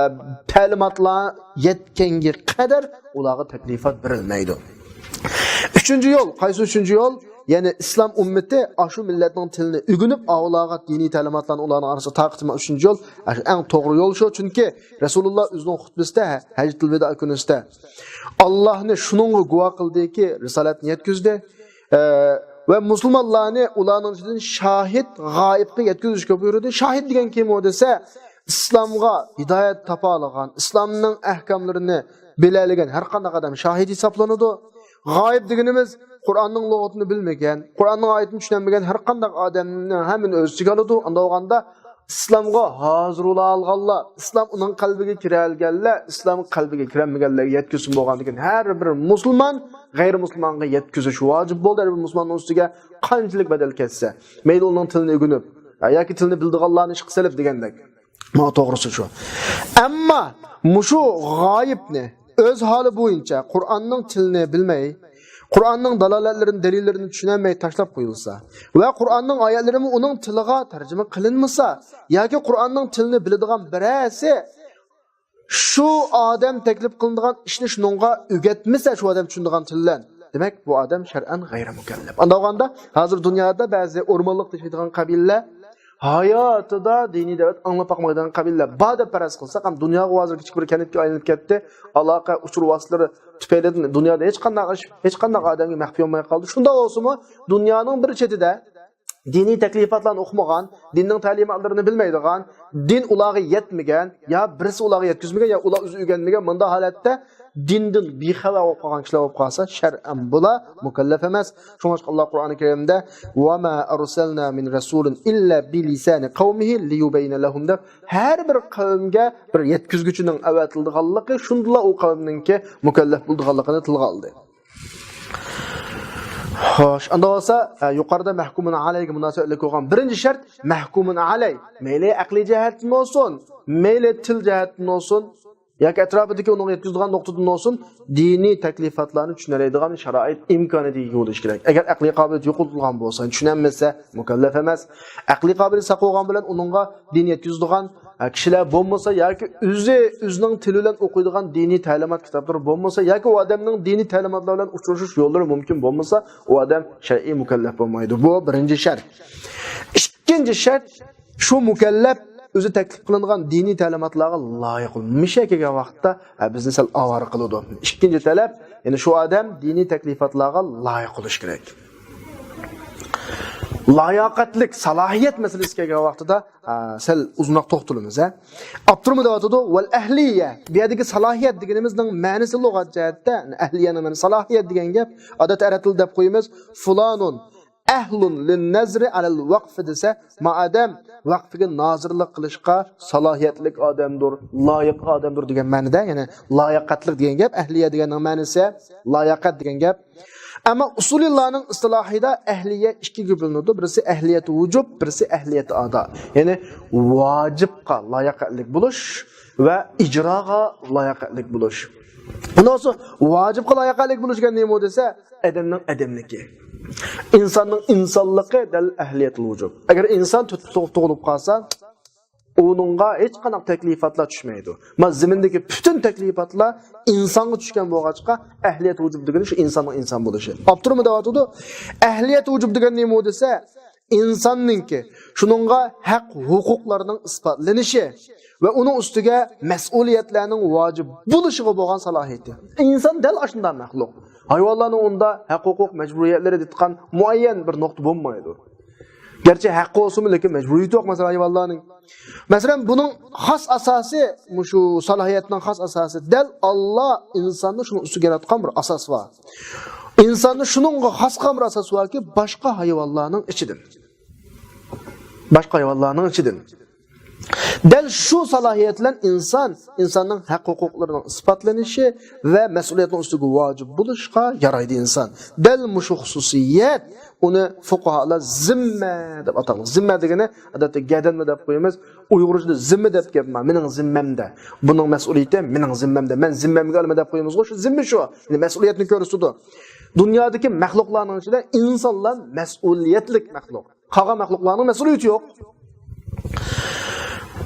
تەلىماتلار يەتكەنگە قەدەر ئۇلارغا تەكلىپات بېرىلمەيدۇ. ئۈچىنچى يول، قايسى ئۈچىنچى يول؟ يەنى ئىسلام ئۈممىتى ئاشۇ مىللەتنىڭ تىلىنى ئۆگىنىپ، ئاۋۇلارغا دىنىي تەلىماتلارنى ئۇلارنىڭ ئارىسىدا تارقىتىش ئۈچىنچى يول، ئەڭ توغرا يول شۇ. چۈنكى رەسۇلۇللا ئۆزىنىڭ خۇتبىسىدە، ھەججەتۇل ۋىدا كۈنىسىدە، ئاللاھنى شۇنىڭغا گۇۋاھ قىلدىكى، رىسالەتنى يەتكۈزدى. ئە، ۋە مۇسۇلمانلارنى ئۇلارنىڭ ئىچىدىن شاھىت، غايىبقا يەتكۈزۈشكە بۇيرۇدى. شاھىت دېگەن كىم ئۇ دېسە، ئىسلامغا ھىدايەت تاپالىغان، ئىسلامنىڭ ئەھكاملىرىنى بىلەلىگەن ھەر قانداق ئادەم شاھىت ھېسابلىنىدۇ. غايىب دېگىنىمىز قۇرئاننىڭ لۇغىتىنى بىلمىگەن، قۇرئاننىڭ ئايىتىنى چۈشىنەلمىگەن ھەر قانداق ئادەمنى ھەممىنى ئۆز ئىچىگە ئالىدۇ. ئانداق بولغاندا ئىسلامغا ھازىر بولالىغانلار، ئىسلام ئۇنىڭ قەلبىگە كىرەلىگەنلەر، ئىسلام قەلبىگە كىرەلمىگەنلەرگە يەتكۈزسۇن بولغاندىكىن، ھەر بىر مۇسۇلمان غەيرىي مۇسۇلمانغا يەتكۈزۈش ۋاجىپ بولدى. ھەر بىر مۇسۇلماننىڭ ئۈستىگە قانچىلىك بەدەل كەتسە، مەيلى ئۇنىڭ تىلىنى ئۆگىنىپ، ياكى تىلنى بىلىدىغانلارنى ئىشقا سېلىپ دېگەندەك. مانا توغرىسى شۇ. ئەمما مۇشۇ غايىبنى ئۆز ھالى بويىچە قۇرئاننىڭ تىلىنى بىلمەي، قۇرئاننىڭ دالالەتلىرىنى، دەلىللىرىنى چۈشىنەلمەي تاشلاپ قويۇلسا ۋە قۇرئاننىڭ ئايەتلىرىمۇ ئۇنىڭ تىلىغا تەرجىمە قىلىنمىسا ياكى قۇرئاننىڭ تىلىنى بىلىدىغان بىرەرسى شۇ ئادەم تەكلىپ قىلىنىدىغان ئىشنى شۇنىڭغا ئۆگەتمىسە، شۇ ئادەم چۈشىنىدىغان تىلدىن، دېمەك، بۇ ئادەم شەرئەن غەيرىي مۇكەللەپ. ئانداق بولغاندا، ھازىر دۇنيادا بەزى ئورمانلىقتا ياشايدىغان قەبىلىلەر ھاياتىدا دىنىي دەۋەت ئاڭلاپ باقمايدىغان قەبىلىلەر بار دەپ پەرەز قىلساق، ھەم دۇنياغا ھازىر كىچىك بىر كەنتكە ئايلىنىپ كەتتى. ئالاقە، ئۇچۇر ۋاسىتىلىرى تۈپەيلىدىن دۇنيادا ھېچقانداق ئىش، ھېچقانداق ئادەمگە مەخپىي بولماي قالدى. شۇنداق بولسىمۇ، دۇنيانىڭ بىر چېتىدە دىنىي تەكلىپاتلارنى ئوقۇمىغان، دىننىڭ تەلىماتلىرىنى بىلمەيدىغان، دىن ئۇلارغا يەتمىگەن، يا بىرسى ئۇلارغا يەتكۈزمىگەن، يا ئۇلار ئۆزى ئۆگەنمىگەن، مۇنداق ھالەتتە دىندىن بىخەۋەر بولۇپ قالغان كىشىلەر بولۇپ قالسا، شەرئەن بۇلار مۇكەللەپ ئەمەس. شۇڭلاشقا ئاللا قۇرئانى كەرىمدە، «وما أرسلنا من رسول إلا بلسان قومه ليبين لهم» دەپ، ھەر بىر قەۋمگە بىر يەتكۈزگۈچىنىڭ ئەۋەتىلىدىغانلىقى، شۇندىلا ئۇ قەۋمنىڭكى مۇكەللەپ بولىدىغانلىقىنى تىلغا ئالدى. خوش، ئاندا بولسا، ئە، يۇقىرىدا مەھكۇمۇن ئەلەيگە مۇناسىۋەتلىك بولغان بىرىنچى شەرت، مەھكۇمۇن ئەلەي. مەيلى ئەقلىي جەھەتتىن بولسۇن، مەيلى تىل جەھەتتىن بولسۇن، ياكى ئەتراپىدىكى ئۇنىڭغا يەتكۈزىدىغان نۇقتىدىن بولسۇن، دىنىي تەكلىپاتلارنى چۈشىنەلەيدىغان شارائىت ئىمكانىيىتىگە ئىگە بولۇشى كېرەك. ئەگەر ئەقلىي قابىلىيىتى يوقىتىلغان بولسا، چۈشىنەلمىسە، مۇكەللەپ ئەمەس. ئەقلىي قابىلىيىتى ساق بولغان بىلەن ئۇنىڭغا دىن يەتكۈزىدىغان، ئە، كىشىلەر بولمىسا ياكى ئۆزى، ئۆزىنىڭ تىلى بىلەن ئوقۇيدىغان دىنىي تەلىمات كىتابلىرى بولمىسا ياكى ئۇ ئادەمنىڭ دىنىي تەلىماتلار بىلەن ئۇچرىشىش يوللىرى مۇمكىن بولمىسا، ئۇ ئادەم شەرئىي مۇكەللەپ بولمايدۇ. بۇ بىرىنچى شەرت. ئىككىنچى شەرت، شۇ مۇكەللەپ ئۆزى تەكلىپ قىلىنغان دىنىي تەلىماتلارغا لايىق بول-، مىشە كەلگەن ۋاقىتتا، ئە، بىزنى سەل ئاۋارە قىلىدۇ. ئىككىنچى تەلەپ، يەنى شۇ ئادەم دىنىي تەكلىپاتلارغا لايىق بولۇشى كېرەك. لاياقەتلىك، سالاھىيەت مەسىلىسى كەلگەن ۋاقتىدا، ئە، سەل ئۇزۇنراق توختىلىمىز، ھە. ئاپتورمۇ دەۋاتىدۇ، «ۋەل ئەھلىيە». بۇ يەردىكى سالاھىيەت دېگىنىمىزنىڭ مەنىسى لۇغەت جەھەتتە، ئەھلىيەنىڭ مەنىسى سالاھىيەت دېگەن گەپ. ئادەتتە ئەرەب تىلىدا دەپ قويىمىز، «فۇلانۇن ئەھلۇن لىننەزرى ئەلەل ۋەقفى» دېسە، ما ئادەم ۋەقفىگە نازىرلىق قىلىشقا سالاھىيەتلىك ئادەمدۇر، لايىق ئادەمدۇر دېگەن مەنىدە، يەنى لاياقەتلىك دېگەن گەپ، ئەھلىيە دېگەننىڭ مەنىسى لاياقەت دېگەن گەپ. ئەمما ئۇسۇلىللانىڭ ئىستىلاھىدا ئەھلىيە ئىككىگە بۆلۈنىدۇ. بىرسى ئەھلىيەت ۋۇجۇب، بىرسى ئەھلىيەت ئادا. يەنى ۋاجىپقا لاياقەتلىك بولۇش ۋە ئىجراغا لاياقەتلىك بولۇش. ئۇنداق بولسا، ۋاجىپقا لاياقەتلىك بولۇش دېگەن نېمە دېسە، ئادەمنىڭ ئادەملىكى. ئىنساننىڭ ئىنسانلىقى دەل ئەھلىيەتۇل ۋۇجۇب. ئەگەر ئىنسان تۆت پۇت تۇغۇلۇپ قالسا، ئۇنىڭغا ھېچقانداق تەكلىپاتلار چۈشمەيدۇ. ما زېمىندىكى پۈتۈن تەكلىپاتلار ئىنسانغا چۈشكەن بولغاچقا، ئەھلىيەت ۋۇجۇب دېگىنى شۇ ئىنساننىڭ ئىنسان بولۇشى. ئاپتورمۇ دەۋاتىدۇ، ئەھلىيەت ۋۇجۇب دېگەن نېمە دېسە، ئىنساننىڭكى شۇنىڭغا ھەق ھوقۇقلارنىڭ ئىسپاتلىنىشى ۋە ئۇنىڭ ئۈستىگە مەسئۇلىيەتلەرنىڭ ۋاجىپ بولۇشىغا بولغان سالاھىيىتى. ئىنسان دەل ئاشۇنداق مەخلۇق. ھايۋانلارنىڭ ئۇندا ھەق ھوقۇق مەجبۇرىيەتلىرى دېيىتقان مۇئەييەن بىر نۇقتا بولمايدۇ. گەرچە ھەق بولسىمۇ، لېكىن مەجبۇرىيىتى يوق، مەسىلەن، ھايۋانلارنىڭ. مەسىلەن، بۇنىڭ خاس ئاساسى، مۇشۇ سالاھىيەتنىڭ خاس ئاساسى دەل ئاللا ئىنساننى شۇنىڭ ئۈستىگە ياراتقان بىر ئاساس بار. ئىنساننى شۇنىڭغا خاس قىلغان بىر ئاساس باركى، باشقا ھايۋانلارنىڭ ئىچىدىن. باشقا ھايۋانلارنىڭ ئىچىدىن. دەل شۇ سالاھىيەت بىلەن ئىنسان، ئىنساننىڭ ھەق ھوقۇقلىرىنىڭ ئىسپاتلىنىشى ۋە مەسئۇلىيەتنىڭ ئۈستىگە ۋاجىپ بولۇشقا يارايدۇ ئىنسان. دەل مۇشۇ خۇسۇسىيەت ئۇنى فۇقاھالار زىممە دەپ ئاتايدۇ. زىممە دېگىنى ئادەتتە گەدەنمۇ دەپ قويىمىز. ئۇيغۇرچىدا زىممە دەپ گەپ بار. مېنىڭ زىممەمدە. بۇنىڭ مەسئۇلىيىتى مېنىڭ زىممەمدە. مەن زىممەمگە ئالىمەن دەپ قويىمىزغۇ، شۇ زىممە شۇ. يەنى مەسئۇلىيەتنى كۆرسىتىدۇ. دۇنيادىكى مەخلۇقلارنىڭ ئىچىدە ئىنسانلار مەسئۇلىيەتلىك مەخلۇق. قالغان مەخلۇقلارنىڭ مەسئۇلىيىتى يوق.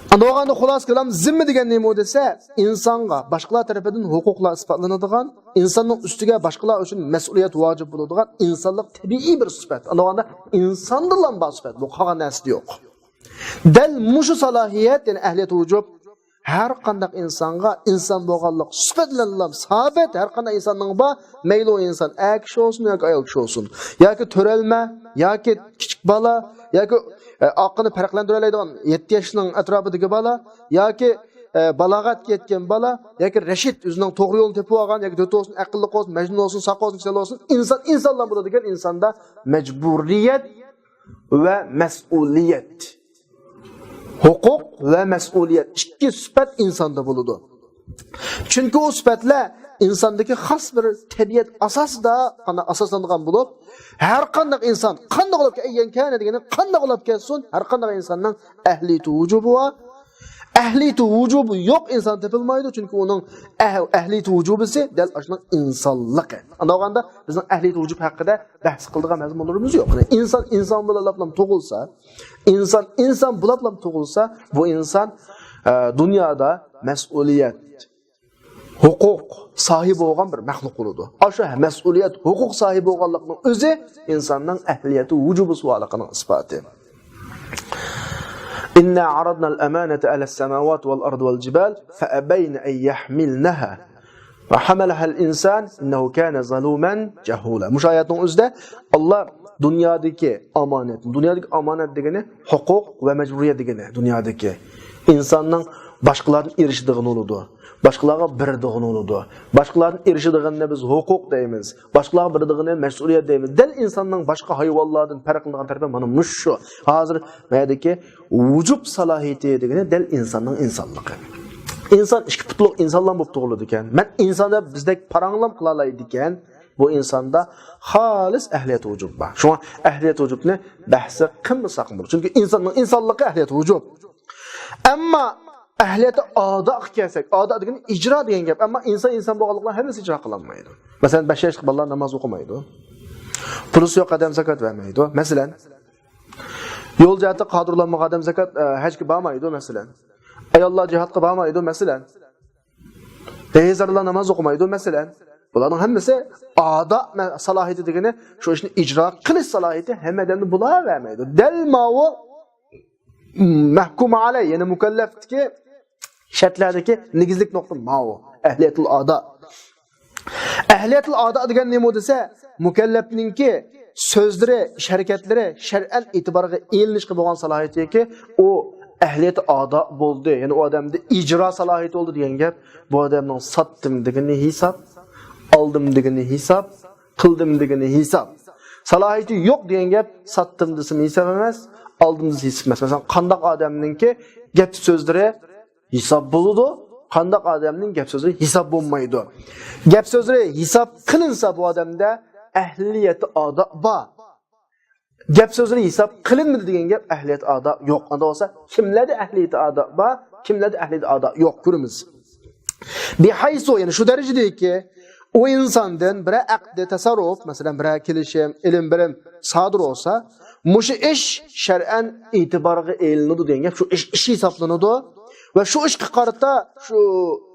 ئاندىن خۇلاسە كالام، زىممە دېگەن نېمە دېسە، ئىنسانغا باشقىلار تەرىپىدىن ھوقۇقلار ئىسپاتلىنىدىغان، ئىنساننىڭ ئۈستىگە باشقىلار ئۈچۈن مەسئۇلىيەت ۋاجىپ بولىدىغان ئىنسانلىق تەبىئىي بىر سۈپەت. ئاندىن ئىنساندىلا بار سۈپەت، بۇ قالغان نەرسىدە يوق. دەل مۇشۇ سالاھىيەت، يەنى ئەھلىيەت ۋۇجۇب، ھەر قانداق ئىنسانغا ئىنسان بولغانلىق سۈپەت بىلەنلا سابىت، ھەر قانداق ئىنساننىڭ بار، مەيلى ئۇ ئىنسان ئەر كىشى بولسۇن ياكى ئايال كىشى بولسۇن، ياكى تۆرەلمە، ياكى كىچىك بالا، ياكى ئە، ئاقىنى پەرقلەندۈرەلەيدىغان يەتتە ياشنىڭ ئەتراپىدىكى بالا، ياكى ئە، بالاغەتكە يەتكەن بالا، ياكى رەشىد، ئۆزىنىڭ توغرا يولنى تېپىپ ئالغان، ياكى دۆت بولسۇن، ئەقىللىق بولسۇن، مەجنۇن بولسۇن، ساق بولسۇن، كېسەل بولسۇن، ئىنسان ئىنسانلا بولىدىكەن، ئىنساندا مەجبۇرىيەت ۋە مەسئۇلىيەت، ھوقۇق ۋە مەسئۇلىيەت، ئىككى سۈپەت ئىنساندا بولىدۇ. چۈنكى ئۇ سۈپەتلەر ئىنساندىكى خاس بىر تەبىئەت ئاساسىدا ئاساسلانغان بولۇپ، ھەر قانداق ئىنسان، قانداق بولۇپ كە-، ئەييەن كانە دېگىنى قانداق بولۇپ كەلسۇن، ھەر قانداق ئىنساننىڭ ئەھلىيىتى ۋۇجۇبى بار. ئەھلىيىتى ۋۇجۇبى يوق ئىنسان تېپىلمايدۇ، چۈنكى ئۇنىڭ ئەھ-، ئەھلىيىتى ۋۇجۇبىسى دەل ئاشۇنىڭ ئىنسانلىقى. ئانداق بولغاندا بىزنىڭ ئەھلىيىتى ۋۇجۇب ھەققىدە بەھس قىلىدىغان مەزمۇنلىرىمىز يوق. يەنى ئىنسان ئىنسان بولۇپلا تۇغۇلسا، ئىنسان ئىنسان بولۇپلا تۇغۇلسا، بۇ ئىنسان ئە، دۇنيادا مەسئۇلىيەت، ھوقۇق ساھىبى بولغان بىر مەخلۇق بولىدۇ. ئاشۇ مەسئۇلىيەت، ھوقۇق ساھىبى بولغانلىقنىڭ ئۆزى ئىنساننىڭ ئەھلىيەتى ۋۇجۇبى بارلىقىنىڭ ئىسپاتى. إنا عرضنا الأمانة على السماوات والأرض والجبال فأبين أن يحملنها وحملها الإنسان إنه كان ظلوما جهولا. مۇشۇ ئايەتنىڭ ئۆزىدە ئاللا دۇنيادىكى ئامانەت، دۇنيادىكى ئامانەت دېگىنى ھوقۇق ۋە مەجبۇرىيەت دېگىنى، دۇنيادىكى ئىنساننىڭ باشقىلاردىن ئېرىشىدىغىنى بولىدۇ، باشقىلارغا بېرىدىغىنى بولىدۇ، باشقىلاردىن ئېرىشىدىغىنىنى بىز ھوقۇق دەيمىز، باشقىلارغا بېرىدىغىنى مەسئۇلىيەت دەيمىز. دەل ئىنساننىڭ باشقا ھايۋانلاردىن پەرقلىنىدىغان تەرىپى مانا مۇشۇ. ھازىر مەيەدىكى ۋۇجۇب سالاھىيىتى دېگىنى دەل ئىنساننىڭ ئىنسانلىقى. ئىنسان ئىككى پۇتلۇق ئىنسانلار بولۇپ تۇغۇلىدىكەن. مەن ئىنسان دەپ بىزدەك پاراڭلام قىلالايدىكەن. بۇ ئىنساندا خالىس ئەھلىيەت ۋۇجۇب بار. شۇڭا ئەھلىيەت ۋۇجۇبنى بەھسى قىلمىساق بولىدۇ. چۈنكى ئىنساننىڭ ئىنسانلىقى ئەھلىيەت ۋۇجۇب. ئەمما ئەھلىيەتى ئاداغا كەلسەك، ئادا دېگىنى ئىجرا دېگەن گەپ. ئەمما ئىنسان ئىنسان بولغانلىقىنى ھەممىسى ئىجرا قىلالمايدۇ. مەسىلەن، بەش ياشلىق بالىلار ناماز ئوقۇمايدۇ. پۇلىسى يوق ئادەم زاكات بەرمەيدۇ. مەسىلەن، يول جەھەتتە قادىر بولالمىغان ئادەم زاكات، ئە، ھەجگە بارمايدۇ، مەسىلەن. ئاياللار جىھادقا بارمايدۇ، مەسىلەن. بىھېزارلار ناماز ئوقۇمايدۇ، مەسىلەن. بۇلارنىڭ ھەممىسى ئادا مە-، سالاھىيىتى دېگىنى شۇ ئىشنى ئىجرا قىلىش سالاھىيىتى ھەممە ئادەمدە بولاۋەرمەيدۇ. دەل ماۋۇ مەھكۇم ئەلەي، يەنى مۇكەللەپتىكى شەرتلەردىكى نېگىزلىك نۇقتا ماۋۇ. ئەھلىيەتۇل ئادا. ئەھلىيەتۇل ئادا دېگەن نېمە دېسە، مۇكەللەپنىڭكى سۆزلىرى، ئىش ھەرىكەتلىرى شەرئەن ئېتىبارغا ئېلىنىشقا بولغان سالاھىيىتىكى ئۇ ئەھلىيەتى ئادا بولدى. يەنى ئۇ ئادەمدە ئىجرا سالاھىيىتى بولدى دېگەن گەپ. بۇ ئادەمنىڭ ساتتىم دېگىنى ھېساب، ئالدىم دېگىنى ھېساب، قىلدىم دېگىنى ھېساب. سالاھىيىتى يوق دېگەن گەپ، ساتتىم دېسىمۇ ھېساب ئەمەس، ئالدىم دېسە ھېساب ئەمەس. مەسىلەن، قانداق ئادەمنىڭكى گەپ سۆزلىرى ھېساب بولىدۇ، قانداق ئادەمنىڭ گەپ سۆزلىرى ھېساب بولمايدۇ. گەپ سۆزلىرى ھېساب قىلىنسا بۇ ئادەمدە ئەھلىيەتى ئادا بار. گەپ سۆزلىرى ھېساب قىلىنمىدى دېگەن گەپ ئەھلىيەتى ئادا يوق. ئاندا بولسا كىملەردە ئەھلىيەتى ئادا بار، كىملەردە ئەھلىيەتى ئادا يوق كۆرىمىز. بىھەيسۇ، يەنى شۇ دەرىجىدىكى ئۇ ئىنساندىن بىرەر ئەقدى تەسەررۇپ، مەسىلەن، بىرەر كېلىشىم، ئېلىم بېرىم سادىر بولسا، مۇشۇ ئىش شەرئەن ئېتىبارغا ئېلىنىدۇ دېگەن گەپ، شۇ ئىش، ئىش ھېسابلىنىدۇ. ۋە شۇ ئىشقا قارىتا شۇ،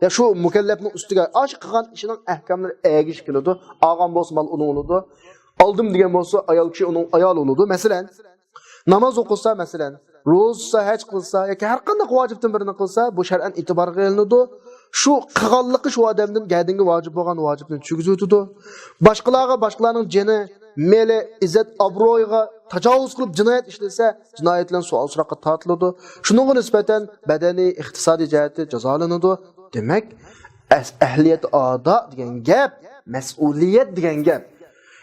يا شۇ مۇكەللەپنىڭ ئۈستىگە ئاشۇ قىلغان ئىشىنىڭ ئەھكاملىرى ئەگىشىپ كېلىدۇ. ئالغان بولسا مال ئۇنىڭ بولىدۇ. ئالدىم دېگەن بولسا ئايال كىشى ئۇنىڭ ئايالى بولىدۇ. مەسىلەن، ناماز ئوقۇسا، مەسىلەن، روزا تۇتسا، ھەج قىلسا ياكى ھەر قانداق ۋاجىپتىن بىرىنى قىلسا، بۇ شەرئەن ئېتىبارغا ئېلىنىدۇ. شۇ قىلغانلىقى شۇ ئادەمدىن گەدىنگە ۋاجىپ بولغان ۋاجىپنى چۈشكۈزۈۋېتىدۇ. باشقىلارغا، باشقىلارنىڭ جېنى، مېلى، ئىززەت، ئابرۇيىغا تاجاۋۇز قىلىپ جىنايەت ئىشلىسە، جىنايەت بىلەن سوئال سوراققا تارتىلىدۇ. شۇنىڭغا نىسبەتەن بەدەنىي، ئىقتىسادىي جەھەتتە جازالىنىدۇ. دېمەك، ئەس-، ئەھلىيەت ئادا دېگەن گەپ، مەسئۇلىيەت دېگەن گەپ.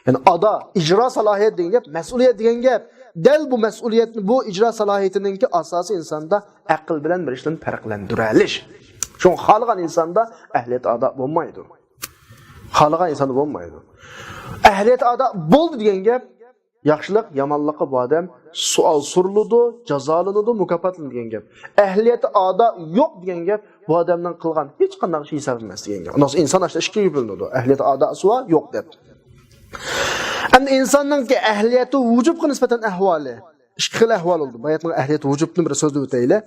يەنى ئادا، ئىجرا سالاھىيەت دېگەن گەپ، مەسئۇلىيەت دېگەن گەپ. دەل بۇ مەسئۇلىيەتنى، بۇ ئىجرا سالاھىيىتىنىڭكى ئاساسى ئىنساندا ئەقىل بىلەن بىر ئىشلارنى پەرقلەندۈرەلىش. شۇڭا خالىغان ئىنساندا ئەھلىيەت ئادا بولمايدۇ. خالىغان ئىنساندا بولمايدۇ. ئەھلىيەت ئادا بولدى دېگەن گەپ، ياخشىلىق، يامانلىققا بۇ ئادەم سوئال سورىلىدۇ، جازالىنىدۇ، مۇكاپاتلىنىدۇ دېگەن گەپ. ئەھلىيەتى ئادا يوق دېگەن گەپ، بۇ ئادەمنىڭ قىلغان ھېچقانداق ئىشى ھېساب ئەمەس دېگەن گەپ. ئۇنداق بولسا ئىنسان ئاشۇنداق ئىككىگە بۆلۈنىدۇ. ئەھلىيەتى ئاداسى بار، يوق دەپ. ئەمدى ئىنساننىڭكى ئەھلىيەتى ۋۇجۇبقا نىسبەتەن ئەھۋالى. ئىككى خىل ئەھۋال بولىدۇ. باياتنىڭ ئەھلىيەت ۋۇجۇبنى بىر سۆزلەپ ئۆتەيلى.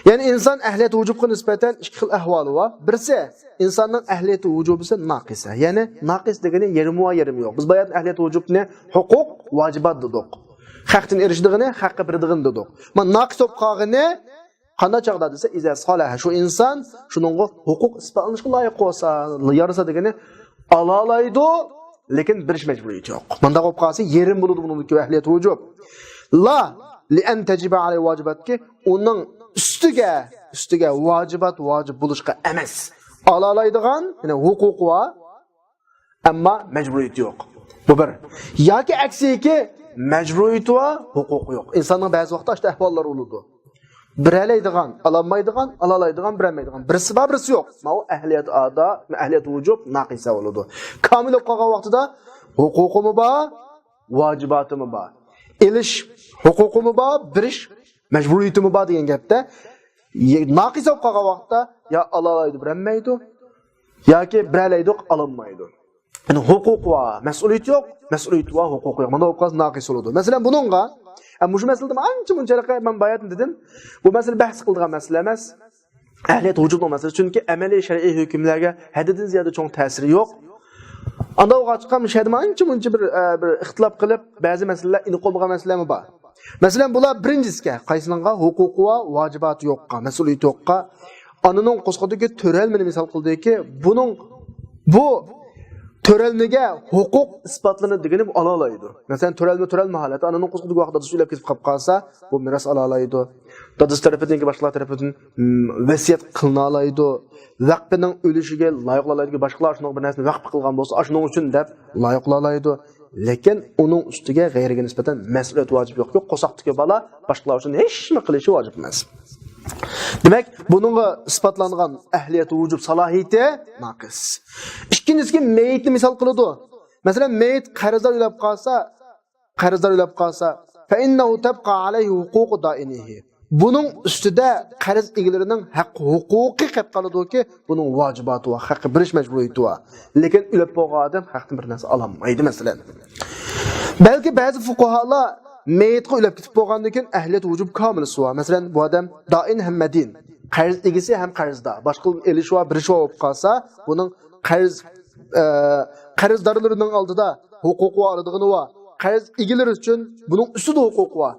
يەنى ئىنسان ئەھلىيەت ۋۇجۇبقا نىسبەتەن ئىككى خىل ئەھۋالى بار. بىرسى، ئىنساننىڭ ئەھلىيەت ۋۇجۇبىسى ناقىسە. يەنى ناقىس دېگىنى يېرىمى بار، يېرىمى يوق. بىز باياتنىڭ ئەھلىيەت ۋۇجۇبنى ھوقۇق، ۋاجىبات دېدۇق. ھەقتىن ئېرىشىدىغىنى، ھەققە بېرىدىغىنى دېدۇق. مانا ناقىس بولۇپ قالغىنى قانداق چاغدا دېسە، ئىزا سالاھە، شۇ ئىنسان شۇنىڭغا ھوقۇق ئىسپاتلىنىشقا لايىق بولسا، يارىسا دېگىنى ئالالايدۇ، لېكىن بېرىش مەجبۇرىيىتى يوق. مۇنداق بولۇپ قالسا، يېرىم بولىدۇ بۇنىڭدىكى ئەھلىيەت ۋۇجۇب. لا، لأن تجب عليه واجباتكى، ئۇنىڭ ئۈستىگە، ئۈستىگە ۋاجىبات ۋاجىپ بولۇشقا ئەمەس. ئالالايدىغان، يەنى ھوقۇقى بار، ئەمما مەجبۇرىيىتى يوق. بۇ بىر. ياكى ئەكسىكى، مەجبۇرىيىتى بار، ھوقۇقى يوق. ئىنساننىڭ بەزى ۋاقىتتا ئاشۇنداق ئەھۋاللار بولىدۇ. بېرەلەيدىغان، ئالالمايدىغان، ئالالايدىغان، بېرەلمەيدىغان. بىرسى بار، بىرسى يوق. ماۋۇ ئەھلىيەت ئادا، ئەھلىيەت ۋۇجۇب ناقىسە بولىدۇ. كامىل بولۇپ قالغان ۋاقتىدا ھوقۇقىمۇ بار، ۋاجىباتىمۇ بار. ئېلىش ھوقۇقىمۇ بار، بېرىش مەجبۇرىيىتىمۇ بار دېگەن گەپتە، ناقىسە بولۇپ قالغان ۋاقىتتا يا ئالالايدۇ، بېرەلمەيدۇ، ياكى بېرەلەيدۇ، ئالالمايدۇ. يەنى ھوقۇقى بار، مەسئۇلىيىتى يوق، مەسئۇلىيىتى بار، ھوقۇقى يوق. مانا بولۇپ قالسا ناقىس بولىدۇ. مەسىلەن، بۇنىڭغا، ئە، مۇشۇ مەسىلىدە ئانچە مۇنچە، مەن باياتىن دېدىم، بۇ مەسىلە بەھس قىلىدىغان مەسىلە ئەمەس. ئەھلىيەت ۋۇجۇبنىڭ مەسىلىسى، چۈنكى ئەمەلىي شەرئىي ھۆكۈملەرگە ھەددىدىن زىيادە چوڭ تەسىرى يوق. ئاندا ئۇغاچقا مۇشۇ يەردە ئانچە مۇنچە بىر، ئە، بىر ئىختىلاپ قىلىپ، بەزى مەسىلىلەر ئېنىق بولمىغان مەسىلىلەرمۇ بار. مەسىلەن، بۇلار بىرىنچىسىگە، قايسىنىڭغا؟ ھوقۇقى بار، ۋاجىباتى يوققا، مەسئۇلىيىتى يوققا، ئانىنىڭ قورسىقىدىكى تۆرەلمىنى مىسال قىلدىكى، بۇنىڭ، بۇ تۆرەلمىگە ھوقۇق ئىسپاتلىنىدىغىنى بۇ ئالالايدۇ. مەسىلەن، تۆرەلمە، تۆرەلمە ھالەتتە ئانىنىڭ قورسىقىدىكى ۋاقىت دادىسى ئۆلۈپ كېتىپ قاپ قالسا، بۇ مىراس ئالالايدۇ. دادىسى تەرىپىدىن ياكى باشقىلار تەرىپىدىن، م، ۋەسىيەت قىلىنالايدۇ. ۋەقپىنىڭ ئۆلۈشىگە لايىقلالايدۇ. باشقىلار شۇنىڭغا بىر نەرسىنى ۋەقىپ قىلغان بولسا، ئاشۇنىڭ ئۈچۈن دەپ لايىقلالايدۇ. لېكىن ئۇنىڭ ئۈستىگە غەيرىگە نىسبەتەن مەسئۇلىيەت ۋاجىپ يوقكى، قورساقتىكى بالا باشقىلار ئۈچۈن ھېچنېمە قىلىشى ۋاجىپ ئەمەس. دېمەك، بۇنىڭغا ئىسپاتلانغان ئەھلىيەت ۋۇجۇب سالاھىيىتى ناقىس. ئىككىنچىسى، مېيىتنى مىسال قىلىدۇ. مەسىلەن، مېيىت قەرزدار ئۆلۈپ قالسا، قەرزدار ئۆلۈپ قالسا، فإنه تبقى عليه حقوق دائنه. بۇنىڭ ئۈستىدە قەرز ئىگىلىرىنىڭ ھەق ھوقۇقى قېلىپ قالىدۇكى، بۇنىڭ ۋاجىباتى بار، ھەققە بېرىش مەجبۇرىيىتى بار. لېكىن ئۆلۈپ بولغان ئادەم ھەقتىن بىر نەرسە ئالالمايدۇ، مەسىلەن. بەلكى بەزى فۇقاھالار مېيىتقا ئۆلۈپ كېتىپ بولغاندىن كېيىن ئەھلىيەت ۋۇجۇب كامىلىسى بار. مەسىلەن، بۇ ئادەم دائىن ھەم مەدىن، قەرز ئىگىسى ھەم قەرزدار، باشقىلار ئېلىشى بار، بېرىشى بار بولۇپ قالسا، بۇنىڭ قەرز، ئە، قەرزدارلىرىنىڭ ئالدىدا ھوقۇقى بار، ئالىدىغىنى بار. قەرز ئىگىلىرى ئۈچۈن بۇنىڭ ئۈستىدە ھوقۇقى بار.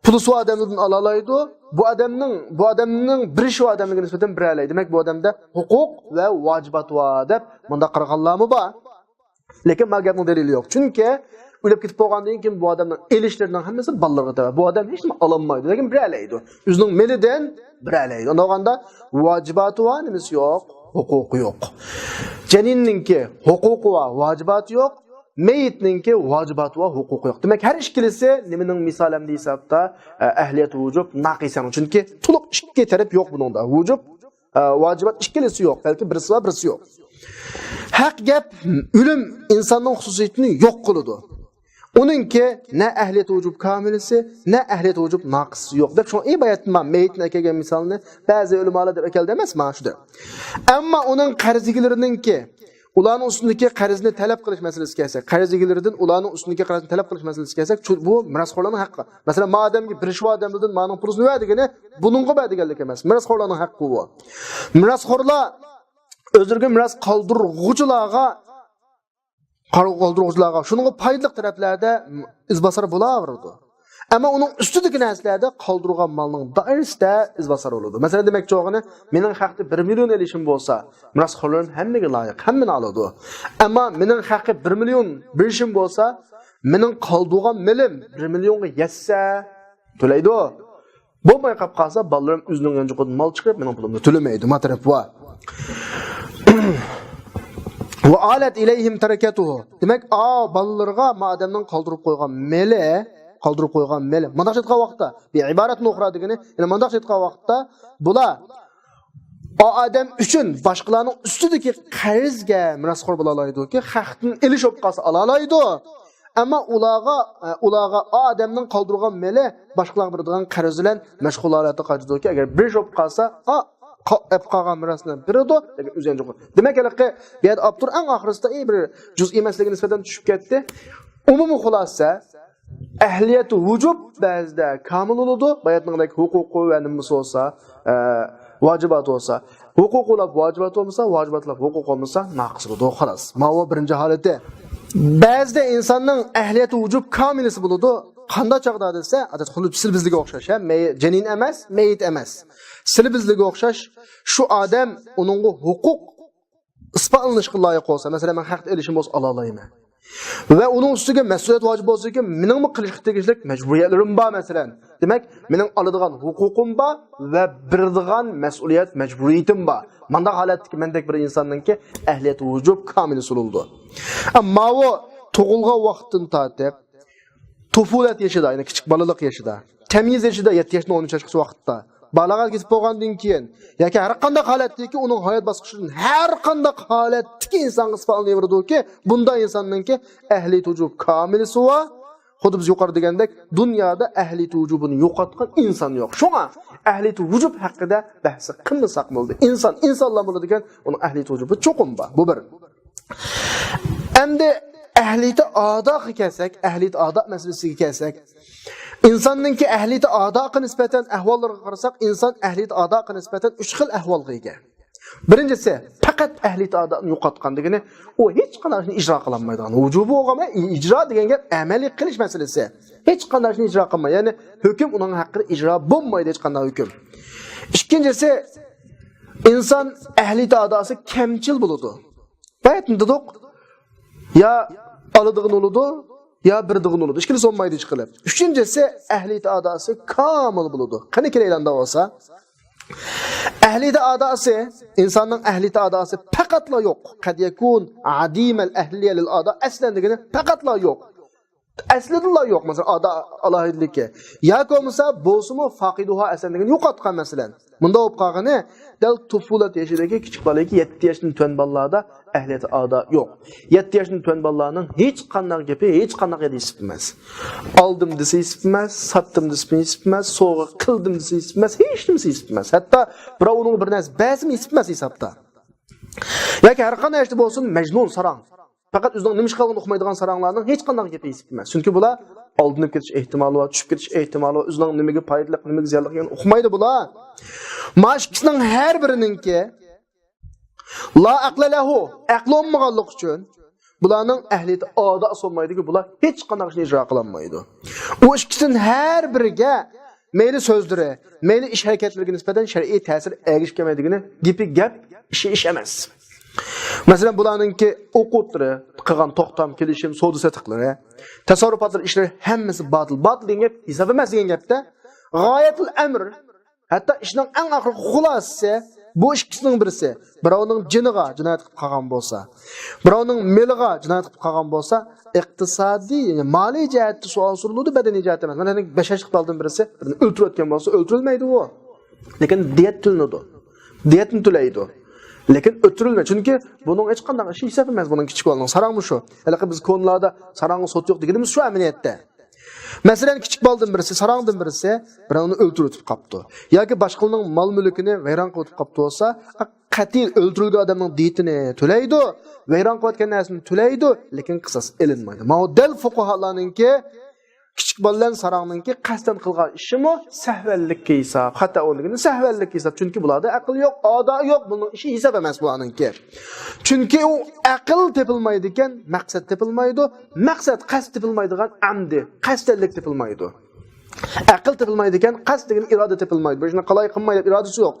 پۇلى بار ئادەمدىن ئالالايدۇ. بۇ ئادەمنىڭ، بۇ ئادەمنىڭ بېرىشى بار ئادەمگە نىسبەتەن بېرەلەيدۇ. دېمەك، بۇ ئادەمدە ھوقۇق ۋە ۋاجىبات بار دەپ مۇنداق قارىغانلارمۇ بار. لېكىن مانا گەپنىڭ دەلىلى يوق. چۈنكى ئۆلۈپ كېتىپ بولغاندىن كېيىن بۇ ئادەمنىڭ ئېلىشلىرىنىڭ ھەممىسى بالىلىرىغا تەۋە. بۇ ئادەم ھېچنېمە ئالالمايدۇ، لېكىن بېرەلەيدۇ. ئۆزىنىڭ مېلىدىن بېرەلەيدۇ. ئۇنداق بولغاندا ۋاجىباتى بار، نېمىسى يوق؟ ھوقۇقى يوق. جەنىننىڭكى ھوقۇقى بار، ۋاجىباتى يوق. مېيىتنىڭكى ۋاجىباتى بار، ھوقۇقى يوق. دېمەك، ھەر ئىككىلىسى نېمىنىڭ مىسالى ئەمدى ھېسابتا؟ ئە، ئەھلىيەت ۋۇجۇب ناقىسەنىڭ. چۈنكى تولۇق ئىككى تەرەپ يوق بۇنىڭدا. ۋۇجۇب، ئە، ۋاجىبات ئىككىلىسى يوق. بەلكى بىرسى بار، بىرسى يوق. ھەق گەپ، ئۆلۈم ئىنساننىڭ خۇسۇسىيىتىنى يوق قىلىدۇ. ئۇنىڭكى نە ئەھلىيەت ۋۇجۇب كامىلىسى، نە ئەھلىيەت ۋۇجۇب ناقىسى يوق دەپ، شۇڭا ئى باياتتىن مېيىتتىن ئەكەلگەن مىسالنى بەزى ئۆلىمالار دەپ ئەكەلدى ئەمەس، مانا شۇ دەپ. ئەمما ئۇنىڭ قەرز ئىگىلىرىنىڭكى، ئۇلارنىڭ ئۈستىدىكى قەرزنى تەلەپ قىلىش مەسىلىسىگە كەلسەك، قەرز ئىگىلىرىدىن ئۇلارنىڭ ئۈستىدىكى قەرزنى تەلەپ قىلىش مەسىلىسىگە كەلسەك، چۈ-، بۇ مىراسخورلارنىڭ ھەققى. مەسىلەن، ما ئادەمگە بېرىش بار ئادەمدىن مانىڭ پۇلىسىنى بەر دېگىنى، بۇنىڭغا بەر دېگەنلىك ئەمەس. مىراسخورلارنىڭ ھەققى بۇ. مىراسخورلار ئۆزلىرىگە مىراس قالدۇرغۇچىلارغا، قال-، قالدۇرغۇچىلارغا، شۇنىڭغا پايدىلىق تەرەپلەردە ئىزباسار بولاۋېرىدۇ. ئەمما ئۇنىڭ ئۈستىدىكى نەرسىلەردە قالدۇرغان مالنىڭ دائىرىسىدە ئىزباسار بولىدۇ. مەسىلەن، دېمەكچى بولغىنى، مېنىڭ ھەقتە بىر مىليون ئېلىشىم بولسا، مىراسخورلىرىم ھەممىگە لايىق، ھەممىنى ئالىدۇ. ئەمما مېنىڭ ھەققى بىر مىليون بېرىشىم بولسا، مېنىڭ قالدۇرغان مېلىم بىر مىليونغا يەتسە، تۆلەيدۇ. بولماي قاپ قالسا، بالىلىرىم ئۆزىنىڭ يانچۇقىدىن مال چىقىرىپ، مېنىڭ پۇلۇمنى تۆلىمەيدۇ. ما تەرەپ بار. وآلت إليهم تركته. دېمەك، ئا، بالىلىرىغا ما ئادەمنىڭ قالدۇرۇپ قويغان مېلى، قالدۇرۇپ قويغان مېلى. مۇنداقچە ئېيتقان ۋاقىتتا، بىر ئىبارەتنى ئۇخرا دېگىنى، يەنى مۇنداقچە ئېيتقان ۋاقىتتا، بۇلار ئا ئادەم ئۈچۈن باشقىلارنىڭ ئۈستىدىكى قەرزگە مىراسخور بولالايدۇكى، ھەقتىن ئېلىش بولۇپ قالسا ئالالايدۇ. ئەمما ئۇلارغا، ئۇلارغا ئا ئادەمنىڭ قالدۇرغان مېلى باشقىلارغا بېرىدىغان قەرز بىلەن مەشغۇل ھالەتتە قاچىدۇكى، ئەگەر بېرىش بولۇپ قالسا، ئا، قا-، ئەپ قالغان مىراسنى بېرىدۇ، لېكىن ئۆزى يانچۇقى. دېمەك، ھېلىقى بۇ يەردە ئاپتور ئەڭ ئاخىرىسىدا، ئى، بىر جۈزئىي مەسىلىگە نىسبەتەن چۈشۈپ كەتتى. ئومۇمىي خۇلاسە، ئەھلىيەت ۋۇجۇب بەزىدە كامىل بولىدۇ، باياتنىڭدەك ھوقۇقى ۋە نېمىسى بولسا، ئە، ۋاجىباتى بولسا، ھوقۇقى بولاپ ۋاجىبات بولمىسا، ۋاجىباتى بولاپ ھوقۇق بولمىسا، ناقىس بولىدۇ، خالاس. ماۋۇ بىرىنچى ھالىتى. بەزىدە ئىنساننىڭ ئەھلىيەت ۋۇجۇب كامىلىسى بولىدۇ. قانداق چاغدا دېسە، ئادەتتە خۇددى سىل بىزلىگە ئوخشاش، ھە؟ مەي-، جەنىن ئەمەس، مەيىت ئەمەس. سىل بىزلىگە ئوخشاش، شۇ ئادەم ئۇنىڭغا ھوقۇق ئىسپاتلىنىشقا لايىق بولسا، مەسىلەن، مەن ھەق ئېلىشىم بولسا، ئالالايمەن. ۋە ئۇنىڭ ئۈستىگە مەسئۇلىيەت ۋاجىپ بولسىكى، مېنىڭمۇ قىلىشقا تېگىشلىك مەجبۇرىيەتلىرىم بار، مەسىلەن. دېمەك، مېنىڭ ئالىدىغان ھوقۇقۇم بار ۋە بېرىدىغان مەسئۇلىيەت، مەجبۇرىيىتىم بار. مانداق ھالەتتىكى مەندەك بىر ئىنساننىڭكى ئەھلىيەت ۋۇجۇب كامىلى سۇنۇلىدۇ. ئەمما ماۋۇ تۇغۇلغان ۋاقىتتىن تارتىپ، تۇفۇلەت يېشىدا، يەنى كىچىك بالىلىق يېشىدا، تەميىز يېشىدا، يەتتە ياشتىن ئون ئۈچ ياشقىچە ۋاقىتتا، بالاغەت يېتىپ بولغاندىن كېيىن ياكى ھەر قانداق ھالەتتىكى ئۇنىڭ ھايات باسقۇچىدىن ھەر قانداق ھالەتتىكى ئىنسانغا ئىسپاتلىنىۋېرىدۇكى، بۇنداق ئىنساننىڭكى ئەھلىيەت ۋۇجۇب كامىلىسى بار. خۇددى بىز يۇقىرىدا دېگەندەك، دۇنيادا ئەھلىيەت ۋۇجۇبىنى يوقاتقان ئىنسان يوق. شۇڭا ئەھلىيەت ۋۇجۇب ھەققىدە بەھس قىلمىساق بولدى. ئىنسان ئىنسانلا بولىدىكەن، ئۇنىڭ ئەھلىيەت ۋۇجۇبى چوقۇم بار. بۇ بىر. ئەمدى ئەھلىيىتى ئاداغا كەلسەك، ئەھلىيىتى ئادا مەسىلىسىگە كەلسەك، ئىنساننىڭكى ئەھلىيىتى ئاداغا نىسبەتەن ئەھۋاللىرىغا قارىساق، ئىنسان ئەھلىيىتى ئاداغا نىسبەتەن ئۈچ خىل ئەھۋالغا ئىگە. بىرىنچىسى، پەقەت ئەھلىيىتى ئادانى يوقاتقان دېگىنى، ئۇ ھېچقانداق ئىشنى ئىجرا قىلالمايدىغان. ۋۇجۇبى بولغان، ئىجرا دېگەن گەپ ئەمەلىي قىلىش مەسىلىسى. ھېچقانداق ئىشنى ئىجرا قىلماي، يەنى ھۆكۈم ئۇنىڭ ھەققىدە ئىجرا بولمايدۇ، ھېچقانداق ھۆكۈم. ئىككىنچىسى، ئىنسان ئەھلىيىتى ئاداسى كەمچىل بولىدۇ. باياتىن دېدۇق، يا ئالىدىغىنى بولىدۇ، يا بېرىدىغىنى بولىدۇ. ئىككىلىسى بولمايدۇ ھېچقىلىپ. ئۈچىنچىسى، ئەھلىيىتى ئاداسى كامىل بولىدۇ. قېنى كېلەيلى ئاندا بولسا. ئەھلىيىتى ئاداسى، ئىنساننىڭ ئەھلىيىتى ئاداسى پەقەتلا يوق. قەد يەكۇن ئەدىمەل ئەھلىيە لىل ئادا، ئەسلەن دېگىنى پەقەتلا يوق. ئەسلىدىلا يوق، مەسىلەن، ئادا ئالاھىدىلىكى. ياكى بولمىسا، بولسىمۇ فاقىدۇھا ئەسلەن دېگىنى يوقاتقان، مەسىلەن. مۇنداق بولۇپ قالغىنى، دەل تۇفۇلەت يېشىدىكى كىچىك بالا، يەتتە ياشتىن تۆۋەن بالىلاردا ئەھلىيەت ئادا يوق. يەتتە ياشتىن تۆۋەن بالىلارنىڭ ھېچقانداق گېپى، ھېچقانداق گېپى ھېساب ئەمەس. ئالدىم دېسە ھېساب ئەمەس، ساتتىم دېسە ھېساب ئەمەس، سوۋغا قىلدىم دېسە ھېساب ئەمەس، ھېچنېمىسى ھېساب ئەمەس. ھەتتا بىراۋ ئۇنىڭغا بىر نەرسە بەرسىمۇ ھېساب ئەمەس ھېسابتا. ياكى ھەر قانداق ئىشتا بولسۇن، مەجنۇن، ساراڭ. پەقەت ئۆزىنىڭ نېمە ئىش قىلغىنىنى ئۇقمايدىغان ساراڭلارنىڭ ھېچقانداق گېپى ھېساب ئەمەس. چۈنكى بۇلار ئالدىنىپ كېتىش ئېھتىمالى بار، چۈشۈپ كېتىش ئېھتىمالى بار، ئۆزىنىڭ نېمىگە پايدىلىق، نېمىگە زىيانلىق ئىكەنلىكىنى ئۇقمايدۇ بۇلار. مانا ئىككىسىنىڭ ھەر بىرىنىڭكى لا ئەقلە لەھۇ، ئەقلى بولمىغانلىقى ئۈچۈن بۇلارنىڭ ئەھلىيىتى ئادا سولمايدۇكى، بۇلار ھېچقانداق ئىشنى ئىجرا قىلالمايدۇ. ئۇ ئىككىسىدىن ھەر بىرىگە مەيلى سۆزلىرى، مەيلى ئىش ھەرىكەتلىرىگە نىسبەتەن شەرئىي تەسىر ئەگىشىپ كەلمەيدىغىنى گېپى گەپ، ئىشى ئىش ئەمەس. مەسىلەن، بۇلارنىڭكى ئوقۇتلىرى، قىلغان توختام، كېلىشىم، سودا سېتىقلىرى، تەسەررۇپاتلىرى، ئىشلىرى ھەممىسى باتىل. باتىل دېگەن گەپ ھېساب ئەمەس دېگەن گەپتە. غايەتۇل ئەمر، ھەتتا ئىشنىڭ ئەڭ ئاخىرقى خۇلاسىسى، بۇ ئىككىسىنىڭ بىرسى بىراۋنىڭ جېنىغا جىنايەت قىلىپ قالغان بولسا، بىراۋنىڭ مېلىغا جىنايەت قىلىپ قالغان بولسا، ئىقتىسادىي، يەنى مالىي جەھەتتە سوئال سورىلىدۇ، بەدەنىي جەھەتتە ئەمەس. مەسىلەن، بەش ياشلىق بالىدىن بىرسى بىرنى ئۆلتۈرۈۋەتكەن بولسا، ئۆلتۈرۈلمەيدۇ ئۇ. لېكىن دىيەت تۆلىنىدۇ. دىيەتنى تۆلەيدۇ. لېكىن ئۆلتۈرۈلمەيدۇ. چۈنكى بۇنىڭ ھېچقانداق ئىشى ھېساب ئەمەس، بۇنىڭ كىچىك بالىنىڭ. ساراڭمۇ شۇ. ھېلىقى بىز كونىلاردا ساراڭغا سوت يوق دېگىنىمىز شۇ ئەمەلىيەتتە. مەسىلەن، كىچىك بالىدىن بىرسى، ساراڭدىن بىرسى بىراۋنى ئۆلتۈرۈۋېتىپ قاپتۇ. ياكى باشقىلارنىڭ مال-مۈلكىنى ۋەيران قىلىۋېتىپ قاپتۇ بولسا، قەتل ئۆلتۈرۈلگەن ئادەمنىڭ دىيىتىنى تۆلەيدۇ، ۋەيران قىلىۋەتكەن نەرسىنى تۆلەيدۇ، لېكىن قىساس ئېلىنمايدۇ. ماۋۇ دەل فۇقاھالارنىڭكى، كىچىك بالا بىلەن ساراڭنىڭكى قەستەن قىلغان ئىشىمۇ سەھۋەنلىككە ھېساب. خاتا ئورۇن دېگىنى سەھۋەنلىككە ھېساب. چۈنكى بۇلاردا ئەقىل يوق، ئادا يوق، بۇنىڭ ئىشى ھېساب ئەمەس بۇلارنىڭكى. چۈنكى ئۇ ئەقىل تېپىلمايدىكەن، مەقسەت تېپىلمايدۇ. مەقسەت، قەست تېپىلمايدىغان ئەمدى، قەستەنلىك تېپىلمايدۇ. ئەقىل تېپىلمايدىكەن، قەست دېگەن ئىرادە تېپىلمايدۇ. بۇ ئىشنى قىلاي، قىلماي دەپ ئىرادىسى يوق.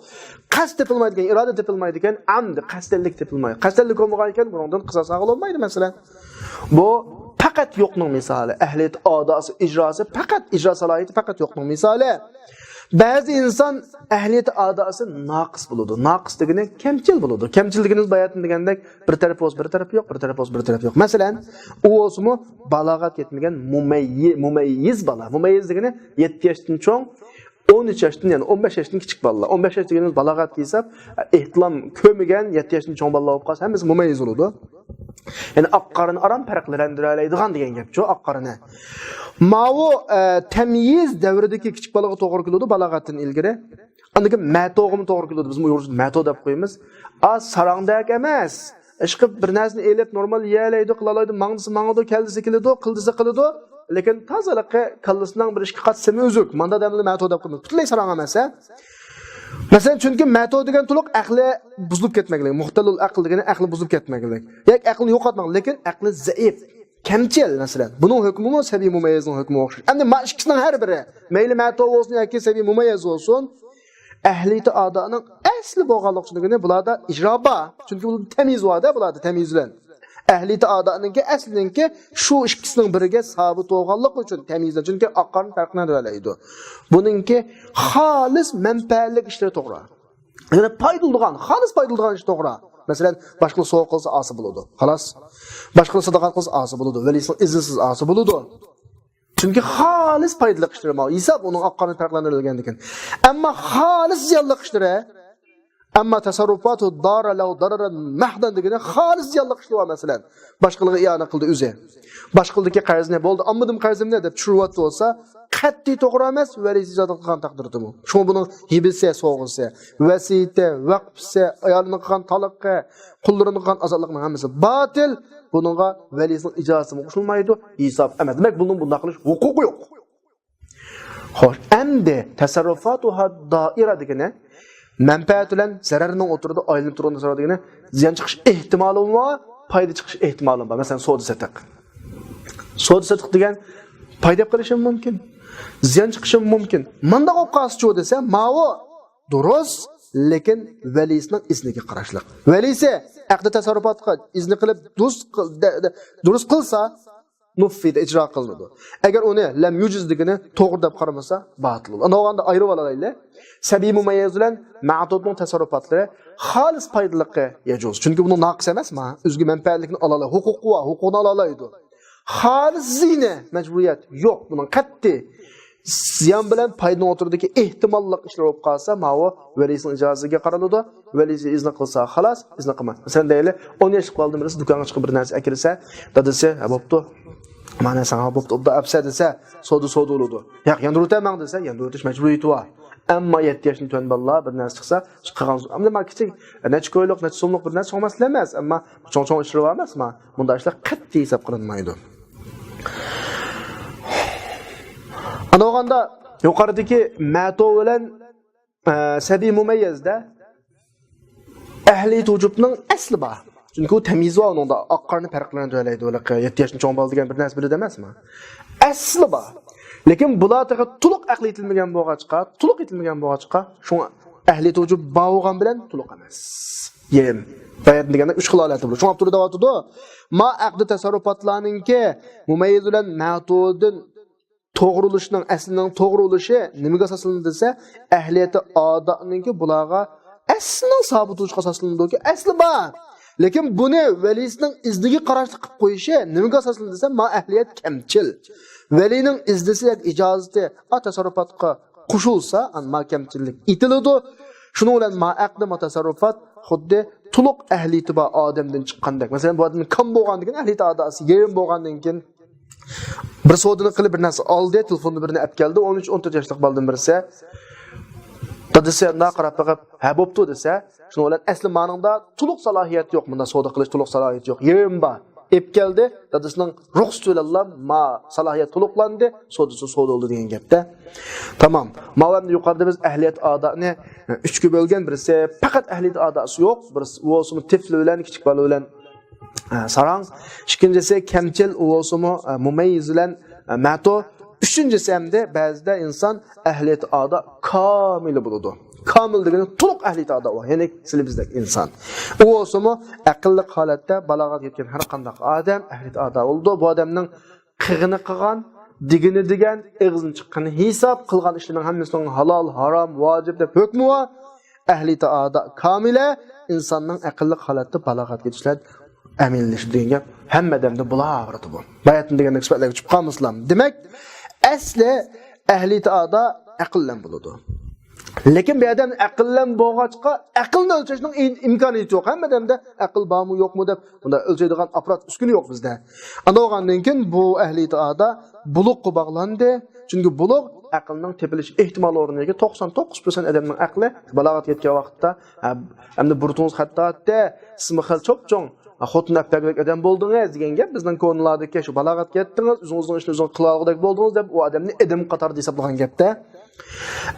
قەست تېپىلمايدىكەن، ئىرادە تېپىلمايدىكەن، ئەمدى قەستەنلىك تېپىلمايدۇ. قەستەنلىك بولمىغان ئىكەن، بۇنىڭدىن قىساس ئالغىلى بولمايدۇ، مەسىلەن. بۇ پەقەت يوقنىڭ مىسالى. ئەھلىيەت ئاداسى، ئىجراسى پەقەت، ئىجرا سالاھىيىتى پەقەت يوقنىڭ مىسالى. بەزى ئىنسان ئەھلىيەت ئاداسى ناقىس بولىدۇ. ناقىس دېگىنى كەمچىل بولىدۇ. كەمچىل دېگىنىمىز باياتىن دېگەندەك، بىر تەرەپ بولسا بىر تەرەپ يوق، بىر تەرەپ بولسا بىر تەرەپ يوق. مەسىلەن، ئۇ بولسىمۇ بالاغەت يەتمىگەن مۇمەييى-، مۇمەييىز بالا. مۇمەييىز دېگىنى يەتتە ياشتىن چوڭ، ئون ئۈچ ياشتىن، يەنى ئون بەش ياشتىن كىچىك بالىلار. ئون بەش ياش دېگىنىمىز بالاغەتكە ھېساب، ئېھتىلام كۆرمىگەن، يەتتە ياشتىن چوڭ بالىلار بولۇپ قالسا، ھەممىسى مۇمەييىز بولىدۇ. يەنى ئاق قارىنى ئاران پەرقلەندۈرەلەيدىغان دېگەن گەپچۇ، ئاق قارىنى. ماۋۇ، ئە، تەميىز دەۋرىدىكى كىچىك بالىغا توغرا كېلىدۇ، بالاغەتتىن ئىلگىرى. ئاندىن كېيىن مەتوغىمۇ توغرا كېلىدۇ، بىزمۇ ئۇيغۇرچىدا مەتو دەپ قويىمىز. ئا، ساراڭدەك ئەمەس. ئىشقىلىپ بىر نەرسىنى ئېلىپ، نورمال يېيەلەيدۇ، قىلالايدۇ، ماڭ دېسە ماڭىدۇ، كەل دېسە كېلىدۇ، قىل دېسە قىلىدۇ. لېكىن تازا ھېلىقى كاللىسىنىڭ بىر ئىككى قات سېمى ئۈزۈك. ماندا ئادەمنى مەتۇ دەپ قويمايمىز. پۈتۈنلەي ساراڭ ئەمەس، ھە؟ مەسىلەن، چۈنكى مەتۇ دېگەن تولۇق ئەقلى بۇزۇلۇپ كەتمەكلىك. مۇختەللۇل ئەقىل دېگىنى ئەقلى بۇزۇلۇپ كەتمەكلىك. ياكى ئەقلىنى يوقاتماق، لېكىن ئەقلى زەئىپ، كەمچىل، مەسىلەن. بۇنىڭ ھۆكمىمۇ سەبىي مۇمەييىزنىڭ ھۆكمىگە ئوخشاش. ئەمدى ما ئىككىسىنىڭ ھەر بىرى، مەيلى مەتۇ بولسۇن ياكى سەبىي مۇمەييىز بولسۇن، ئەھلىيىتى ئادانىڭ ئەسلى بولغانلىقى ئۈچۈن دېگىنى بۇلاردا ئىجرا بار. چۈنكى بۇ تەميىز بار-دە، بۇلاردا تەميىز بىلەن. ئەھلىيىتى ئادانىڭكى ئەسلىنىڭكى شۇ ئىككىسىنىڭ بىرىگە سابىت بولغانلىقى ئۈچۈن تەميىزدە، چۈنكى ئاقارنى پەرقلەندۈرەلەيدۇ. بۇنىڭكى خالىس مەنپەئەتلىك ئىشلىرى توغرا. يەنى پايدىلىنىدىغان، خالىس پايدىلىنىدىغان ئىش توغرا. مەسىلەن، باشقىلار سوۋغا قىلسا ئاسىي بولىدۇ. خالاس. باشقىلار ساداقەت قىلسا ئاسىي بولىدۇ. ۋەلىسىنىڭ ئىزنىسىز ئاسىي بولىدۇ. چۈنكى خالىس پايدىلىق ئىشلىرى ماۋۇ ھېساب ئۇنىڭ ئاقارنى پەرقلەندۈرۈلگەندىكىن. ئەمما خالىس زىيانلىق ئىشلىرى، ئەمما تەسەررۇپاتۇ دارە لەۋ دارەرەن مەھدەن دېگىنى خالىس زىيانلىق ئىشلىرى بار، مەسىلەن. باشقىلىرغا ئىئانە قىلدى ئۆزى. باشقىلىرىدىكى قەرزنى بولدى، ئالمىدىم قەرزىمنى دەپ چۈشۈرۈۋەتتى بولسا، قەتئىي توغرا ئەمەس، ۋەلىسى ئىجازەت قىلغان تەقدىردىمۇ. شۇڭا بۇنىڭ ھىبىسى، سوۋغىسى، ۋەسىيىتى، ۋەقپىسى، ئايالىنى قىلغان تالىقى، قۇللىرىنى قىلغان ئازادلىقنىڭ ھەممىسى باتىل. بۇنىڭغا ۋەلىسىنىڭ ئىجازىتىمۇ قوشۇلمايدۇ، ھېساب ئەمەس. دېمەك، بۇنىڭ بۇنداق قىلىش ھوقۇقى يوق. خوش، ئەمدى تەسەررۇفاتۇھا دائىرە دېگىنى مەنپەئەت بىلەن زەرەرنىڭ ئوتتۇرىدا ئايلىنىپ تۇرغان تەسەررۇپات دېگىنى زىيان چىقىش ئېھتىمالىمۇ بار، پايدا چىقىش ئېھتىمالىمۇ بار. مەسىلەن، سودا سېتىق. سودا سېتىق دېگەن پايدا ئېلىپ قېلىشىمۇ مۇمكىن، زىيان چىقىشىمۇ مۇمكىن. مانداق بولۇپ قالسىچۇ دېسە، ماۋۇ دۇرۇس، لېكىن ۋەلىسىنىڭ ئىزنىگە قاراشلىق. ۋەلىسى ئەقدى تەسەررۇپاتقا ئىزنى قىلىپ دۇرۇس قىل-، دە-، دە-، دۇرۇس قىلسا، نۇففىدە ئىجرا قىلىنىدۇ. ئەگەر ئۇنى لەم يۇجىز دېگىنى توغرا دەپ قارىمىسا، باتىل بولىدۇ. ئاندىن ئايرىپ ئالالايلى. سەبىي مۇمەييىز بىلەن مەتۇدنىڭ تەسەررۇپاتلىرى خالىس پايدىلىقى يەجۇز. چۈنكى بۇنىڭ ناقىسى ئەمەس، ما ئۆزىگە مەنپەئەتلىكنى ئالالايدۇ، ھوقۇقى بار، ھوقۇقىنى ئالالايدۇ. خالىس زىينى، مەجبۇرىيەت يوق بۇنىڭ قەتئىي. زىيان بىلەن پايدىنىڭ ئوتتۇرىدىكى ئېھتىماللىق ئىشلار بولۇپ قالسا، ماۋۇ ۋەلىسىنىڭ ئىجازىتىگە قارىلىدۇ. ۋەلىسى ئىزنى قىلسا خالاس، ئىزنى قىلماي. مەسىلەن، دەيلى، ئون ياشلىق بالىدىن بىرسى دۇكانغا چىقىپ بىر نەرسە ئەكىرسە، دادىسى، ھە، بوپتۇ. مانا ساڭا بوپتۇ، ئوبدان ئەپسە دېسە، سودا سودا بولىدۇ. ياق، ياندۇرۇۋېتەمەن دېسە، ياندۇرۇۋېتىش مەجبۇرىيىتى بار. ئەمما يەتتە ياشتىن تۆۋەن بالىلار بىر نەرسە چىقسا، چىققان، ئەمدى ما كىچىك، نەچچە كويلۇق، نەچچە سوملۇق بىر نەرسە چوڭ مەسىلە ئەمەس، ئەمما چوڭ-چوڭ ئىشلىرى بار ئەمەسما؟ بۇنداق ئىشلار قەتئىي ھېساب قىلىنمايدۇ. ئانا بولغاندا يۇقىرىدىكى مەتۇ بىلەن، ئە، سەبىي مۇمەييەزدە ئەھلىيەت ۋۇجۇبنىڭ ئەسلى بار. چۈنكى ئۇ تەميىز بار ئۇنىڭدا، ئاق قارىنى پەرقلەندۈرەلەيدۇ. ھېلىقى يەتتە ياشتىن چوڭ بالا دېگەن بىر نەرسە بىلىدۇ ئەمەسما؟ ئەسلى بار. لېكىن بۇلار تېخى تولۇق ئەقلى يېتىلمىگەن بولغاچقا، تولۇق يېتىلمىگەن بولغاچقا، شۇڭا ئەھلىيەت ۋۇجۇب بار بولغان بىلەن تولۇق ئەمەس. يېرىم. باياتىن دېگەندە ئۈچ خىل ھالەتتە بولىدۇ. شۇڭا ئاپتورى دەۋاتىدۇ، ما ئەقدى تەسەررۇپاتلارنىڭكى مۇمەييىز بىلەن مەتۇدىن توغرىلىشىنىڭ، ئەسلىنىڭ توغرا بولۇشى نېمىگە ئاساسلىنىدۇ دېسە، ئەھلىيەتى ئادانىڭكى بۇلارغا ئەسلىنىڭ سابىت بولۇشىغا ئاساسلىنىدۇكى، ئەسلى بار. لېكىن بۇنى ۋەلىسىنىڭ ئىزنىگە قاراشلىق قىلىپ قويۇشى نېمىگە ئاساسلىنىدۇ دېسە، ما ئەھلىيەت كەمچىل. ۋەلىنىڭ ئىزنىسى ياكى ئىجازىتى ئا تەسەررۇپاتقا قوشۇلسا، ئان-، ما كەمچىللىك ئېيتىلىدۇ. شۇنىڭ بىلەن ما ئەقدى، ما تەسەررۇپات خۇددى تولۇق ئەھلىيىتى بار ئادەمدىن چىققاندەك. مەسىلەن، بۇ ئادەم كام بولغاندىن كېيىن، ئەھلىيىتى ئاداسى يېرىم بولغاندىن كېيىن، بىر سودىنى قىلىپ بىر نەرسە ئالدى، تېلېفوندا بىرنى ئەپ كەلدى، ئون ئۈچ، ئون تۆت ياشلىق بالىدىن بىرسى. دادىسى ئانداق قاراپ بېقىپ، ھە، بوپتۇ دېسە، شۇنىڭ بىلەن ئەسلى مانىڭدا تولۇق سالاھىيەت يوق، مۇنداق سودا قىلىش تولۇق سالاھىيەت يوق، يېرىم بار. ئېپ كەلدى، دادىسىنىڭ رۇخسىتى بىلەنلا ما سالاھىيەت تولۇقلاندى، سودىسى سودا بولدى دېگەن گەپتە. تامام. ماۋۇ ئەمدى يۇقىرىدا بىز ئەھلىيەت ئادانى ئۈچكە بۆلگەن، بىرسى پەقەت ئەھلىيەت ئاداسى يوق، بىرسى ئۇ بولسىمۇ تىفلى بىلەن، كىچىك بالا بىلەن ئە، ساراڭ. ئىككىنچىسى كەمچىل، ئۇ بولسىمۇ، ئە، مۇمەييىز بىلەن، ئە، مەتۇ. ئۈچىنچىسى ئەمدى بەزىدە ئىنسان ئەھلىيەت ئادا كامىلى بولىدۇ. كامىل دېگىنى تولۇق ئەھلىيەت ئادا بار، يەنى سىلى بىزدەك ئىنسان. ئۇ بولسىمۇ ئەقىللىق ھالەتتە بالاغەت يەتكەن ھەر قانداق ئادەم ئەھلىيەت ئادا بولىدۇ. بۇ ئادەمنىڭ قىلغىنى قىلغان، دېگىنى دېگەن، ئېغىزدىن چىققىنى ھېساب، قىلغان ئىشلىرىنىڭ ھەممىسىنىڭ ھالال، ھارام، ۋاجىپ دەپ ھۆكمى بار. ئەھلىيەت ئادا كامىلە ئىنساننىڭ ئەقىللىق ھالەتتە بالاغەتكە يېتىشلەر ئەمەلىيلىشىدۇ دېگەن گەپ ھەممە ئادەمدە بولاۋېرىدۇ بۇ. باياتىن دېگەندەك سۈپەتلەرگە چۈشۈپ قالمىسىلا. دېمەك، ئەسلى ئەھلىيەت ئادا ئەقىل بىلەن بولىدۇ. لېكىن بۇ ئادەم ئەقىل بىلەن بولغاچقا، ئەقىلنى ئۆلچەشنىڭ ئىم-، ئىمكانىيىتى يوق. ھەممە ئادەمدە ئەقىل بارمۇ، يوقمۇ دەپ بۇنداق ئۆلچەيدىغان ئاپپارات، ئۈسكۈنە يوق بىزدە. ئاندىن بولغاندىن كېيىن بۇ ئەھلىيەت ئادا بۇلۇغقا باغلاندى. چۈنكى بۇلۇغ ئەقىلنىڭ تېپىلىش ئېھتىمال ئورنى ياكى توقسان توققۇز پىرسەنت ئادەمنىڭ ئەقلى بالاغەتكە يەتكەن ۋاقىتتا، ھە، ئەمدى بۇرۇتىڭىز خەتتا ئاتتى، سىزمۇ خېلى چوپچوڭ، خوتۇن ئەپ بەرگۈدەك ئادەم بولدىڭىز دېگەن گەپ. بىزنىڭ كونىلاردىكى شۇ بالاغەتكە يەتتىڭىز، ئۆزىڭىزنىڭ ئىشىنى ئۆزىڭىز قىلالىغۇدەك بولدىڭىز دەپ، ئۇ ئادەمنى ئادەم قاتارىدا ھېسابلىغان گەپتە.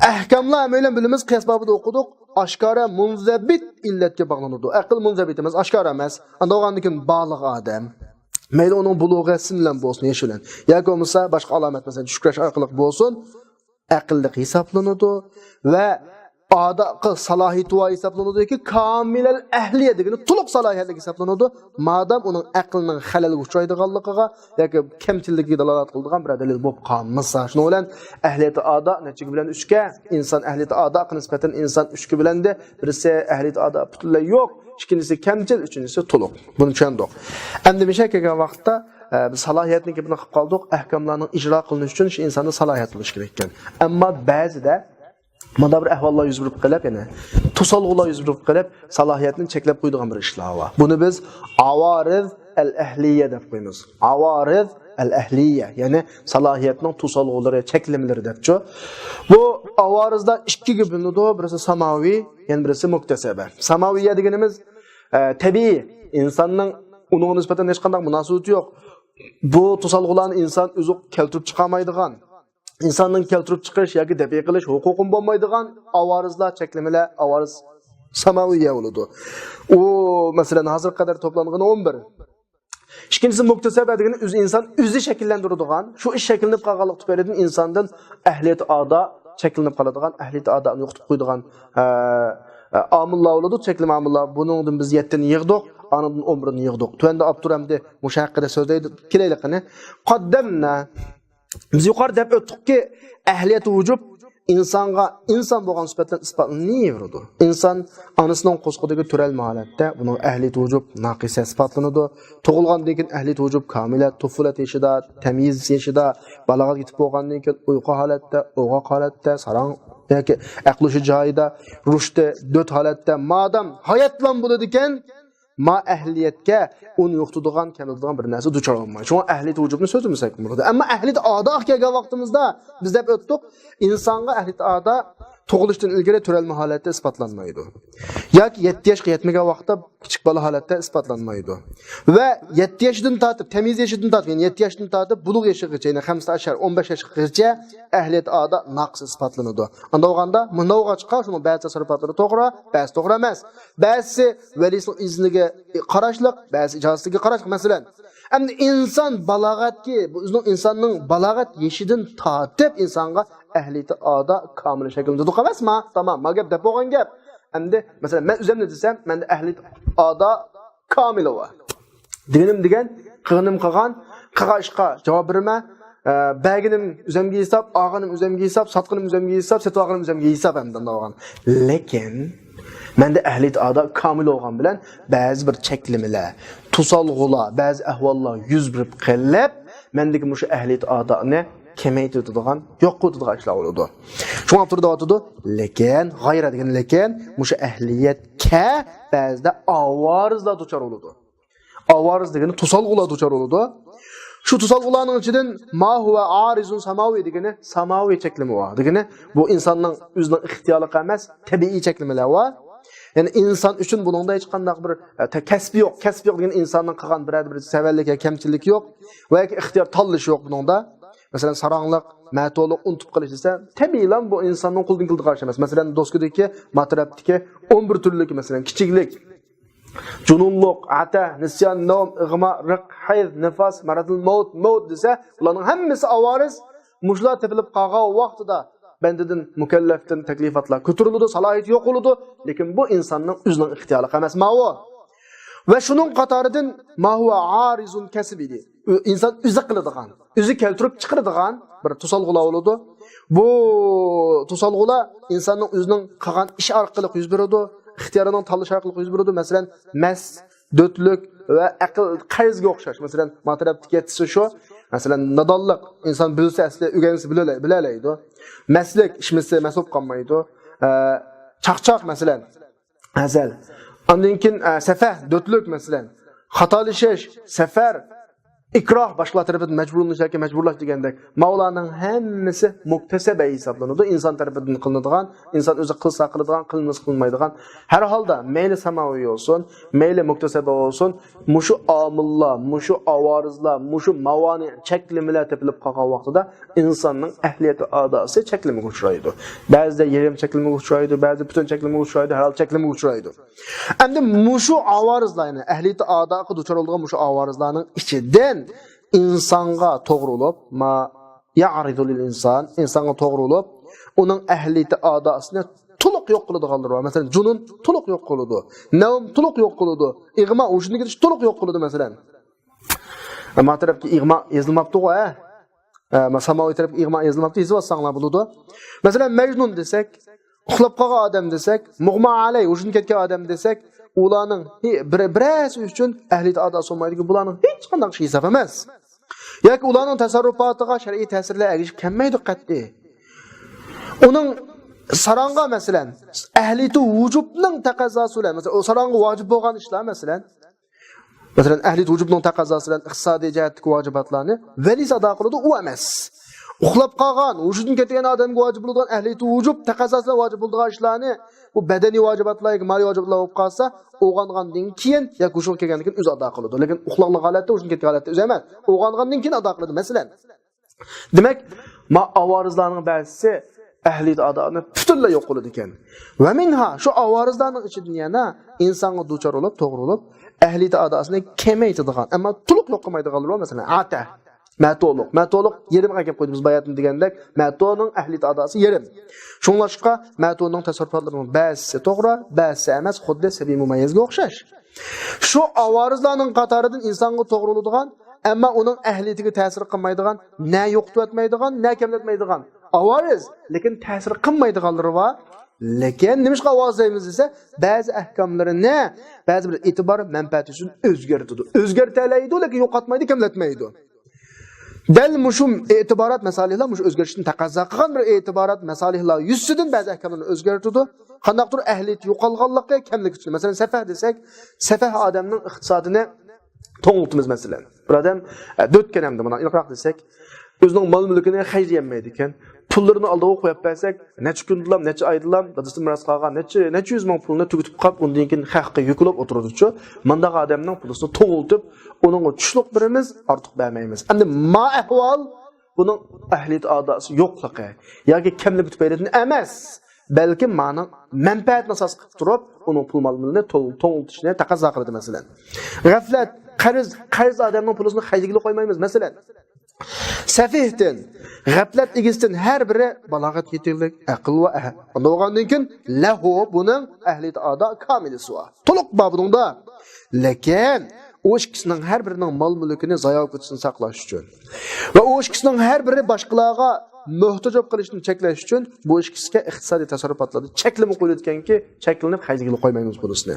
ئەھكاملار ھەممەيلەن بىلىمىز، قىياس بابىدا ئوقۇدۇق. ئاشكارا مۇنزەبىت ئىللەتكە باغلىنىدۇ. ئەقىل مۇنزەبىت ئەمەس، ئاشكارا ئەمەس. ئاندىن بولغاندىن كېيىن بالىغ ئادەم. مەيلى ئۇنىڭ بۇلۇغى سىن بىلەن بولسۇن، يېشى بىلەن. ياكى بولمىسا باشقا ئالامەت، مەسىلەن، چۈش كۆرۈش ئارقىلىق بولسۇن. ئەقىللىق ھېسابلىنىدۇ ۋە ئادا قىل سالاھىيىتى بار ھېسابلىنىدۇكى، كامىلەل ئەھلىيە دېگىنى تولۇق سالاھىيەتلىك ھېسابلىنىدۇ. مادام ئۇنىڭ ئەقلىنىڭ خەلەلگە ئۇچرايدىغانلىقىغا ياكى كەمچىللىكىگە دالالەت قىلىدىغان بىر دەلىل بولۇپ قالمىسا. شۇنىڭ بىلەن ئەھلىيەتى ئادا نەچچىگە بۆلۈنىدۇ؟ ئۈچكە. ئىنسان ئەھلىيەتى ئاداغا نىسبەتەن ئىنسان ئۈچكە بۆلۈندى. بىرسى ئەھلىيەتى ئادا پۈتۈنلەي يوق، ئىككىنچىسى كەمچىل، ئۈچىنچىسى تولۇق. بۇنى چۈشەندۇق. ئەمدى مۇشۇ يەرگە كەلگەن ۋاقىتتا، ئە، بىز سالاھىيەتنىڭ گېپىنى قىلىپ قالدۇق، ئەھكاملارنىڭ ئىجرا قىلىنىشى ئۈچۈن شۇ ئىنساندا سالاھىيەت بولۇشى كېرەك ئىكەن. ئەمما بەزىدە مۇنداق بىر ئەھۋاللار يۈز بېرىپ قېلىپ، يەنە توسالغۇلار يۈز بېرىپ قېلىپ، سالاھىيەتنى چەكلەپ قويىدىغان بىر ئىشلار بار. بۇنى بىز ئاۋارىز ئەل ئەھلىيە دەپ قويىمىز. ئاۋارىز ئەل ئەھلىيە، يەنى سالاھىيەتنىڭ توسالغۇلىرى، چەكلىمىلىرى دەپچۇ. بۇ ئاۋارىزلار ئىككىگە بۆلۈنىدۇ، بىرسى ساماۋىي، يەنە بىرسى مۇكتەسەبە. ساماۋىيە دېگىنىمىز، ئە، تەبىئىي، ئىنساننىڭ ئۇنىڭغا نىسبەتەن ھېچقانداق مۇناسىۋىتى يوق. بۇ توسالغۇلارنى ئىنسان ئۆزى كەلتۈرۈپ چىقالمايدىغان، ئىنساننىڭ كەلتۈرۈپ چىقىش ياكى دەپئى قىلىش ھوقۇقىمۇ بولمايدىغان ئاۋارىزلار، چەكلىمىلەر، ئاۋارىز ساماۋىيە بولىدۇ. ئۇ، مەسىلەن، ھازىرغا قەدەر توپلانغىنى ئون بىر. ئىككىنچىسى مۇكتەسەبە دېگىنى ئۆزى ئىنسان ئۆزى شەكىللەندۈرىدىغان، شۇ ئىش شەكىللىنىپ قالغانلىقى تۈپەيلىدىن ئىنساندىن ئەھلىيەت ئادا شەكىللىنىپ قالىدىغان، ئەھلىيەت ئادانى يوقىتىپ قويىدىغان، ئە، ئە، ئامىللار بولىدۇ، چەكلىمە ئامىللار. بۇنىڭدىن بىز يەتتىنى يىغدۇق، ئانىڭدىن ئون بىرنى يىغدۇق. تۆۋەندە ئاپتور ئەمدى مۇشۇ ھەققىدە سۆزلەيدۇ. كېلەيلى قېنى. قەددەمنا. بىز يۇقىرىدا دەپ ئۆتتۇقكى، ئەھلىيەت ۋۇجۇب ئىنسانغا ئىنسان بولغان سۈپەت بىلەن ئىسپاتلىنىۋېرىدۇ. ئىنسان ئانىسىنىڭ قورسىقىدىكى تۆرەلمە ھالەتتە، بۇنىڭ ئەھلىيەت ۋۇجۇب ناقىسە ئىسپاتلىنىدۇ. تۇغۇلغاندىن كېيىن ئەھلىيەت ۋۇجۇب كامىلە، تۇفۇلەت يېشىدا، تەميىز يېشىدا، بالاغەتكە يېتىپ بولغاندىن كېيىن ئۇيقۇ ھالەتتە، ئوغاق ھالەتتە، ساراڭ ياكى ئەقلى ھوشى جايىدا، رۇشدى دۆت ھالەتتە، مادام ھاياتلام بولىدىكەن، ما ئەھلىيەتكە ئۇنى يوقىتىدىغان، كەملىتىدىغان بىر نەرسە دۇچار بولمايدۇ. شۇڭا ئەھلىيەت ۋۇجۇبنى سۆزلىمىسەك بولىدۇ. ئەمما ئەھلىيەت ئاداغا كەلگەن ۋاقتىمىزدا بىز دەپ ئۆتتۇق، ئىنسانغا ئەھلىيەت ئادا تۇغۇلۇشتىن ئىلگىرى تۆرەلمە ھالەتتە ئىسپاتلانمايدۇ. ياكى يەتتە ياشقا يەتمىگەن ۋاقىتتا كىچىك بالا ھالەتتە ئىسپاتلانمايدۇ. ۋە يەتتە ياشىدىن تارتىپ، تەميىز يېشىدىن تارتىپ، يەنى يەتتە ياشتىن تارتىپ بۇلۇغ يېشىغىچە، يەنى خەمسە ئەشەر، ئون بەش ياشقىچە ئەھلىيەت ئادا ناقىس ئىسپاتلىنىدۇ. ئاندىن بولغاندا مۇنداق بولغاچقا، شۇنىڭ بەزى تەسەررۇپاتلىرى توغرا، بەزى توغرا ئەمەس. بەزىسى ۋەلىسىنىڭ ئىزنىگە قاراشلىق، بەزى ئىجازىتىگە قاراشلىق. مەسىلەن، ئەمدى ئىنسان بالاغەتكە، بۇ ئۆزىنىڭ ئىنساننىڭ بالاغەت يېشىدىن تارتىپ ئىنسانغا ئەھلىيىتى ئادا كامىل شەكىللىنىدۇ ئەمەسما؟ تامام، ما گەپ دەپ بولغان گەپ. ئەمدى، مەسىلەن، مەن ئۆزۈمنى دېسەم، مەندە ئەھلىيىتى ئادا كامىلى بار. دېگىنىم دېگەن، قىلغىنىم قىلغان، قىلغان ئىشقا جاۋاب بېرىمەن. ئە، بەرگىنىم ئۆزۈمگە ھېساب، ئالغىنىم ئۆزۈمگە ھېساب، ساتقىنىم ئۆزۈمگە ھېساب، سېتىۋالغىنىم ئۆزۈمگە ھېساب ئەمدى ئاندىن بولغان. لېكىن، مەندە ئەھلىيەت ئادا كامىل بولغان بىلەن بەزى بىر چەكلىمىلەر، توسالغۇلار، بەزى ئەھۋاللار يۈز بېرىپ قېلىپ، مەندىكى مۇشۇ ئەھلىيەت ئادانى كېمەيتىۋېتىدىغان، يوق قىلىۋېتىدىغان ئىشلار بولىدۇ. شۇڭا ئاپتور دەۋاتىدۇ، لېكىن، غەيرە دېگەن لېكىن، مۇشۇ ئەھلىيەتكە بەزىدە ئاۋارىزلار دۇچار بولىدۇ. ئاۋارىز دېگىنى توسالغۇلار دۇچار بولىدۇ. شۇ توسالغۇلارنىڭ ئىچىدىن ما ھۇۋە ئارىزۇن ساماۋى دېگىنى ساماۋى چەكلىمە بار. دېگىنى بۇ ئىنساننىڭ ئۆزىنىڭ ئىختىيارلىقى ئەمەس، تەبىئىي چەكلىمىلەر بار. يەنى ئىنسان ئۈچۈن بۇنىڭدا ھېچقانداق بىر، ئە، تە-، كەسپى يوق. كەسپى يوق دېگەن ئىنساننىڭ قىلغان بىرەر بىر سەۋەنلىك يا كەمچىللىكى يوق ۋە ياكى ئىختىيار تاللىشى يوق بۇنىڭدا. مەسىلەن، ساراڭلىق، مەتۇلۇق، ئۇنتۇپ قېلىش دېسە، تەبىئىيلا بۇ ئىنساننىڭ قولىدىن كېلىدىغان ئىش ئەمەس. مەسىلەن، دوسكىدىكى ما تەرەپتىكى ئون بىر تۈرلۈك، مەسىلەن، كىچىكلىك، جۇنۇنلۇق، ئەتە، نىسيان، نوم، ئىغما، رىق، ھەيز، نىفاس، مەرەزىل مەۋت، مەۋت دېسە، بۇلارنىڭ ھەممىسى ئاۋارىز. مۇشۇلار تېپىلىپ قالغان ۋاقتىدا بەندىدىن، مۇكەللەپتىن تەكلىپاتلار كۆتۈرۈلىدۇ، سالاھىيىتى يوق بولىدۇ. لېكىن بۇ ئىنساننىڭ ئۆزىنىڭ ئىختىيارلىقى ئەمەس ماۋۇ. ۋە شۇنىڭ قاتارىدىن ما ھۇۋە ئارىزۇن كەسبى دەيدۇ. ئۆ-، ئىنسان ئۆزى قىلىدىغان، ئۆزى كەلتۈرۈپ چىقىرىدىغان بىر توسالغۇلار بولىدۇ. بۇ توسالغۇلار ئىنساننىڭ ئۆزىنىڭ قىلغان ئىشى ئارقىلىق يۈز بېرىدۇ، ئىختىيارىنىڭ تاللىشى ئارقىلىق يۈز بېرىدۇ. مەسىلەن، مەس، دۆتلۈك ۋە ئەقىل قەرزگە ئوخشاش. مەسىلەن، ما تەرەپتىكى يەتتىسى شۇ. مەسىلەن، نادانلىق. ئىنسان بىلسە ئەسلى ئۆگەنسە بىلەلەي-، بىلەلەيدۇ. مەستلىك، ئىچمىسە مەست بولۇپ قالمايدۇ. ئە، چاقچاق، مەسىلەن، ھەزەل. ئاندىن كېيىن، ئە، سەفەھ، دۆتلۈك، مەسىلەن. خاتالىشىش، سەپەر. ئىكراھ، باشقىلار تەرىپىدىن مەجبۇرلىنىش ياكى مەجبۇرلاش دېگەندەك، ماۋۇلارنىڭ ھەممىسى مۇكتەسەبە ھېسابلىنىدۇ. ئىنسان تەرىپىدىن قىلىنىدىغان، ئىنسان ئۆزى قىلسا قىلىدىغان، قىلمىسا قىلمايدىغان. ھەر ھالدا مەيلى ساماۋىي بولسۇن، مەيلى مۇكتەسەبە بولسۇن، مۇشۇ ئامىللار، مۇشۇ ئاۋارىزلار، مۇشۇ ماۋانى، چەكلىمىلەر تېپىلىپ قالغان ۋاقتىدا ئىنساننىڭ ئەھلىيەت ئاداسى چەكلىمىگە ئۇچرايدۇ. بەزىدە يېرىم چەكلىمىگە ئۇچرايدۇ، بەزىدە پۈتۈن چەكلىمىگە ئۇچرايدۇ، ھەر ھال چەكلىمىگە ئۇچرايدۇ. ئەمدى مۇشۇ ئاۋارىزلار، يەنى ئەھلىيەت ئاداغا دۇچار بولىدىغان مۇشۇ ئاۋارىزلارنىڭ ئىچىدىن ئىنسانغا توغرا بولۇپ، ما يەئرىزۇ لىل ئىنسان، ئىنسانغا توغرا بولۇپ، ئۇنىڭ ئەھلىيىتى ئاداسىنى تولۇق يوق قىلىدىغانلىرى بار. مەسىلەن، جۇنۇن تولۇق يوق قىلىدۇ. نەۋم تولۇق يوق قىلىدۇ. ئىغما، ھوشىدىن كېتىش تولۇق يوق قىلىدۇ، مەسىلەن. ئەمما تەرەپكە ئىغما يېزىلماپتىغۇ، ھە؟ ئە، ما ساماۋىي تەرەپكە ئىغما يېزىلماپتۇ، يېزىۋاتساڭلار بولىدۇ. مەسىلەن، مەجنۇن دېسەك، ئۇخلاپ قالغان ئادەم دېسەك، مۇغما ئەلەي، ھوشىدىن كەتكەن ئادەم دېسەك، ئۇلارنىڭ ھې-، بىر، بىرەرسى ئۈچۈن ئەھلىيىتى ئادا سولمايدىكەن، بۇلارنىڭ ھېچقانداق ئىشى ھېساب ئەمەس. ياكى ئۇلارنىڭ تەسەررۇپاتىغا شەرئىي تەسىرلەر ئەگىشىپ كەلمەيدۇ قەتئىي. ئۇنىڭ ساراڭغا، مەسىلەن، ئەھلىيىتى ۋۇجۇبنىڭ تەقەززاسى بىلەن، مەسىلەن، ئۇ ساراڭغا ۋاجىپ بولغان ئىشلار، مەسىلەن، مەسىلەن، ئەھلىيەت ۋۇجۇبنىڭ تەقەززاسى بىلەن ئىقتىسادىي جەھەتتىكى ۋاجىباتلارنى ۋەلىسى ئادا قىلىدۇ، ئۇ ئەمەس. ئۇخلاپ قالغان، ھوشىدىن كەتكەن ئادەمگە ۋاجىپ بولىدىغان، ئەھلىيەت ۋۇجۇب تەقەززاسى بىلەن ۋاجىپ بولىدىغان ئىشلارنى، بۇ بەدەنىي ۋاجىباتلار ياكى مالىي ۋاجىباتلار بولۇپ قالسا، ئويغانغاندىن كېيىن ياكى ھوشىغا كەلگەندىن كېيىن ئۆزى ئادا قىلىدۇ. لېكىن ئۇخلاپ قالغان ھالەتتە، ھوشىدىن كەتكەن ھالەتتە ئۆزى ئەمەس، ئويغانغاندىن كېيىن ئادا قىلىدۇ. مەسىلەن، دېمەك، ما ئاۋارىزلارنىڭ بەزىسى ئەھلىيەت ئادانى پۈتۈنلەي يوق قىلىدىكەن. ۋە مىنھا، شۇ ئاۋارىزلارنىڭ ئىچىدىن يەنە ئىنسانغا دۇچار بولۇپ، توغرا بولۇپ، ئەھلىيەت ئاداسىنى كېمەيتىدىغان، ئەمما تولۇق يوق قىلمايدىغانلىرى بار. مەسىلەن، ئاتە، مەتولۇق، مەتولۇق يېرىم ئەكەپ قويدى بىز باياتىن دېگەندەك، مەتونىڭ ئەھلىيەت ئاداسى يېرىم. شۇڭلاشقا، مەتونىڭ تەسەررۇپاتلىرىنىڭ بەزىسى توغرا، بەزىسى ئەمەس، خۇددى سەبىي مۇمەييەزگە ئوخشاش. شۇ ئاۋارىزلارنىڭ قاتارىدىن ئىنسانغا توغرا بولىدىغان، ئەمما ئۇنىڭ ئەھلىيىتىگە تەسىر قىلمايدىغان، نە يوقىتىۋەتمەيدىغان، نە كەملەتمەيدىغان ئاۋارىز، لېكىن تەسىر قىلمايدىغانلىرى بار. لېكىن نېمىشقا ئاۋارىز دەيمىز دېسە، بەزى ئەھكاملىرىنى بەزى بىر ئېتىبار مەنپەئەت ئۈچۈن ئۆزگەرتىدۇ. ئۆزگەرتەلەيدۇ، لېكىن يوقاتمايدۇ، كەملەتمەيدۇ. دەل مۇشۇ ئېتىبارات مەسالىھلار، مۇشۇ ئۆزگەرتىشنى تەقەززا قىلغان بىر ئېتىبارات مەسالىھلار يۈزىسىدىن بەزى ئەھكاملارنى ئۆزگەرتىدۇ. قانداقتۇر ئەھلىيىتى يوقالغانلىقى، كەملىك ئۈچۈن. مەسىلەن، سەفەھ دېسەك، سەفەھ ئادەمنىڭ ئىقتىسادىنى توڭلىتىمىز، مەسىلەن. بىر ئادەم، ئە، دۆتكەن ئەمدى، مانا ئېنىقراق دېسەك، ئۆزىنىڭ مال-مۈلكىنى خەجلىيەلمەيدىكەن. پۇللىرىنى ئالدىغا قويۇپ بەرسەك، نەچچە كۈندىلا، نەچچە ئايدىلا دادىسىدىن مىراس قالغان نەچچە، نەچچە يۈز مىڭ پۇلنى تۈگىتىپ قاپ، ئۇندىن كېيىن خەققە يۈك بولۇپ ئولتۇرىدۇچۇ. مانداق ئادەمنىڭ پۇلىسىنى توڭلىتىپ، ئۇنىڭغا چۈشلۈق بېرىمىز، ئارتۇق بەرمەيمىز. ئەمدى ما ئەھۋال بۇنىڭ ئەھلىيەت ئاداسى يوقلۇقى ياكى كەملىكى تۈپەيلىدىن ئەمەس، بەلكى مانىڭ مەنپەئەتىنى ئاساس قىلىپ تۇرۇپ، ئۇنىڭ پۇل مالىنى تول-، توڭلىتىشنى تەقەززا قىلىدۇ، مەسىلەن. غەفلەت، قەرز، قەرز ئادەمنىڭ پۇلىسىنى خەجلىگىلى قويمايمىز، مەسىلەن. سەفىھتىن، غەپلەت ئىگىسىدىن ھەر بىرى بالاغەتكە يېتىگلىك، ئەقىل ۋە ئەھ-، ئۇنداق بولغاندىن كېيىن لەھۇ، بۇنىڭ ئەھلىيەت ئادا كامىلىسى بار. تولۇق بار بۇنىڭدا. لېكىن ئۇ ئىككىسىنىڭ ھەر بىرىنىڭ مال-مۈلكىنى زايا بولۇپ كېتىشىدىن ساقلاش ئۈچۈن ۋە ئۇ ئىككىسىنىڭ ھەر بىرى باشقىلارغا موھتاج بولۇپ قېلىشىدىن چەكلەش ئۈچۈن بۇ ئىككىسىگە ئىقتىسادىي تەسەررۇپاتلاردا چەكلىمە قويۇلىدىكەنكى، چەكلىنىپ خەجلىگىلى قويمايمىز بۇنىسىنى.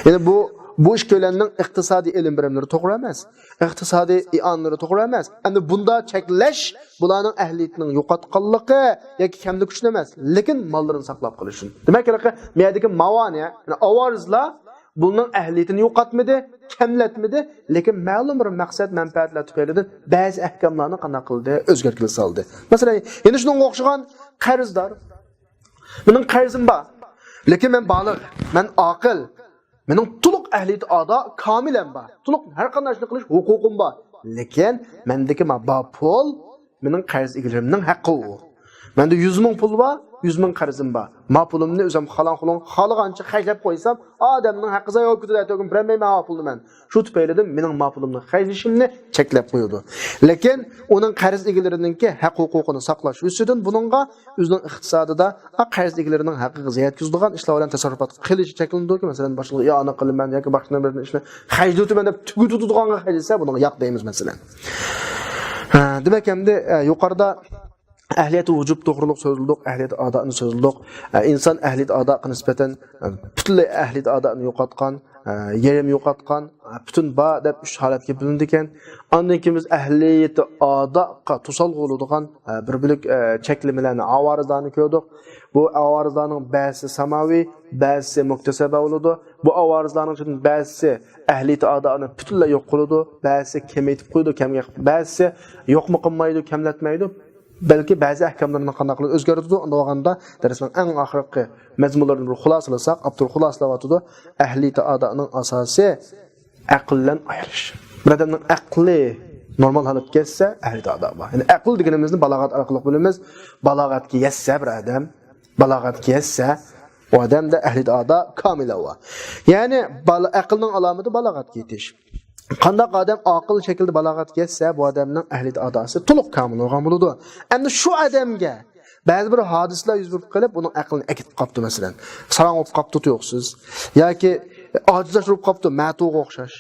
يەنى بۇ، بۇ ئىككىيلەننىڭ ئىقتىسادىي ئېلىم بېرىملىرى توغرا ئەمەس. ئىقتىسادىي ئىئانىلىرى توغرا ئەمەس. ئەمدى بۇندا چەكلەش بۇلارنىڭ ئەھلىيىتىنىڭ يوقاتقانلىقى ياكى كەملىكى ئۈچۈن ئەمەس، لېكىن ماللىرىنى ساقلاپ قېلىش ئۈچۈن. دېمەك، ھېلىقى بۇ يەردىكى ماۋانە، يەنى ئاۋارىزلار بۇنىڭ ئەھلىيىتىنى يوقاتمىدى، كەملەتمىدى، لېكىن مەلۇم بىر مەقسەت مەنپەئەتلەر تۈپەيلىدىن بەزى ئەھكاملارنى قانداق قىلدى؟ ئۆزگەرتكىلى سالدى. مەسىلەن، يەنە شۇنىڭغا ئوخشىغان قەرزدار. مېنىڭ قەرزىم بار، لېكىن مەن بالىغ، مەن ئاقىل، مېنىڭ تولۇق ئەھلىيىتى ئادا كامىلەم بار. تولۇق ھەر قانداق ئىشنى قىلىش ھوقۇقۇم بار. لېكىن مەندىكى ما بار پۇل مېنىڭ قەرز ئىگىلىرىمنىڭ ھەققى ئۇ. مەندە يۈز مىڭ پۇل بار، يۈز مىڭ قەرزىم بار. ما پۇلۇمنى ئۆزۈم خالاڭ-خۇلۇڭ خالىغانچە خەجلەپ قويسام، ئادەمنىڭ ھەققى زايا بولۇپ كېتىدۇ، ئەتىگۈن بېرەلمەيمەن ما پۇلنى مەن. شۇ تۈپەيلىدىن مېنىڭ ما پۇلۇمنى خەجلىشىمنى چەكلەپ قويىدۇ. لېكىن ئۇنىڭ قەرز ئىگىلىرىنىڭكى ھەق ھوقۇقىنى ساقلاش يۈزىسىدىن بۇنىڭغا ئۆزىنىڭ ئىقتىسادىدا، ئا، قەرز ئىگىلىرىنىڭ ھەققىگە زىيان يەتكۈزىدىغان ئىشلار بىلەن تەسەررۇپات قىلىشى چەكلىنىدۇكى، مەسىلەن، باشقىلارغا ئىئانە قىلىمەن ياكى باشقا نېمە بىر ئىشنى خەجلىۋېتىمەن دەپ تۈگىتىدىغانغا خەجلىسە، بۇنىڭغا ياق دەيمىز، مەسىلەن. ھە، دېمەك، ئەمدى، ئە، يۇقىرىدا ئەھلىيەتى ۋۇجۇب توغرۇلۇق سۆزلىدۇق، ئەھلىيەتى ئادانى سۆزلىدۇق. ئە، ئىنسان ئەھلىيەتى ئاداغا نىسبەتەن، ئە، پۈتۈنلەي ئەھلىيەتى ئادانى يوقاتقان، ئە، يېرىم يوقاتقان، ئە، پۈتۈن بار دەپ ئۈچ ھالەتكە بۆلۈنىدىكەن. ئاندىن كېيىن بىز ئەھلىيەتى ئاداغا توسالغۇ بولىدىغان، ئە، بىر بۆلەك، ئە، چەكلىمىلەرنى، ئاۋارىزلارنى كۆردۇق. بۇ ئاۋارىزلارنىڭ بەزىسى ساماۋى، بەزىسى مۇكتەسەبە بولىدۇ. بۇ ئاۋارىزلارنىڭ ئىچىدىن بەزىسى ئەھلىيەتى ئادانى پۈتۈنلەي يوق قىلىدۇ، بەزىسى كېمەيتىپ قويىدۇ، كەمگە، بەزىسى يوقمۇ قىلمايدۇ، كەملەتمەيدۇ. بەلكى بەزى ئەھكاملىرىنى قانداق قىلىپ ئۆزگەرتىدۇ. ئۇنداق بولغاندا دەرسنىڭ ئەڭ ئاخىرقى مەزمۇنلىرىنى بىر خۇلاسىلىساق، ئاپتور خۇلاسىلاۋاتىدۇ، ئەھلىيىتى ئادانىڭ ئاساسى ئەقىل بىلەن ئايرىش. بىر ئادەمنىڭ ئەقلى نورمال ھالەتكە يەتسە، ئەھلىيىتى ئادا بار. يەنى ئەقىل دېگىنىمىزنى بالاغەت ئارقىلىق بىلىمىز. بالاغەتكە يەتسە بىر ئادەم، بالاغەتكە يەتسە، ئۇ ئادەمدە ئەھلىيىتى ئادا كامىلە بار. يەنى بالا، ئەقىلنىڭ ئالامىتى بالاغەتكە يېتىش. قانداق ئادەم ئاقىل شەكىلدە بالاغەتكە يەتسە، بۇ ئادەمنىڭ ئەھلىيىتى ئاداسى تولۇق كامىل بولغان بولىدۇ. ئەمدى شۇ ئادەمگە بەزى بىر ھادىسىلەر يۈز بېرىپ قېلىپ، ئۇنىڭ ئەقلىنى ئەكېتىپ قاپتۇ، مەسىلەن، ساراڭ بولۇپ قاپتۇ تۇيۇقسىز، ياكى ئاجىزلاشتۇرۇپ قاپتۇ، مەتۇغا ئوخشاش،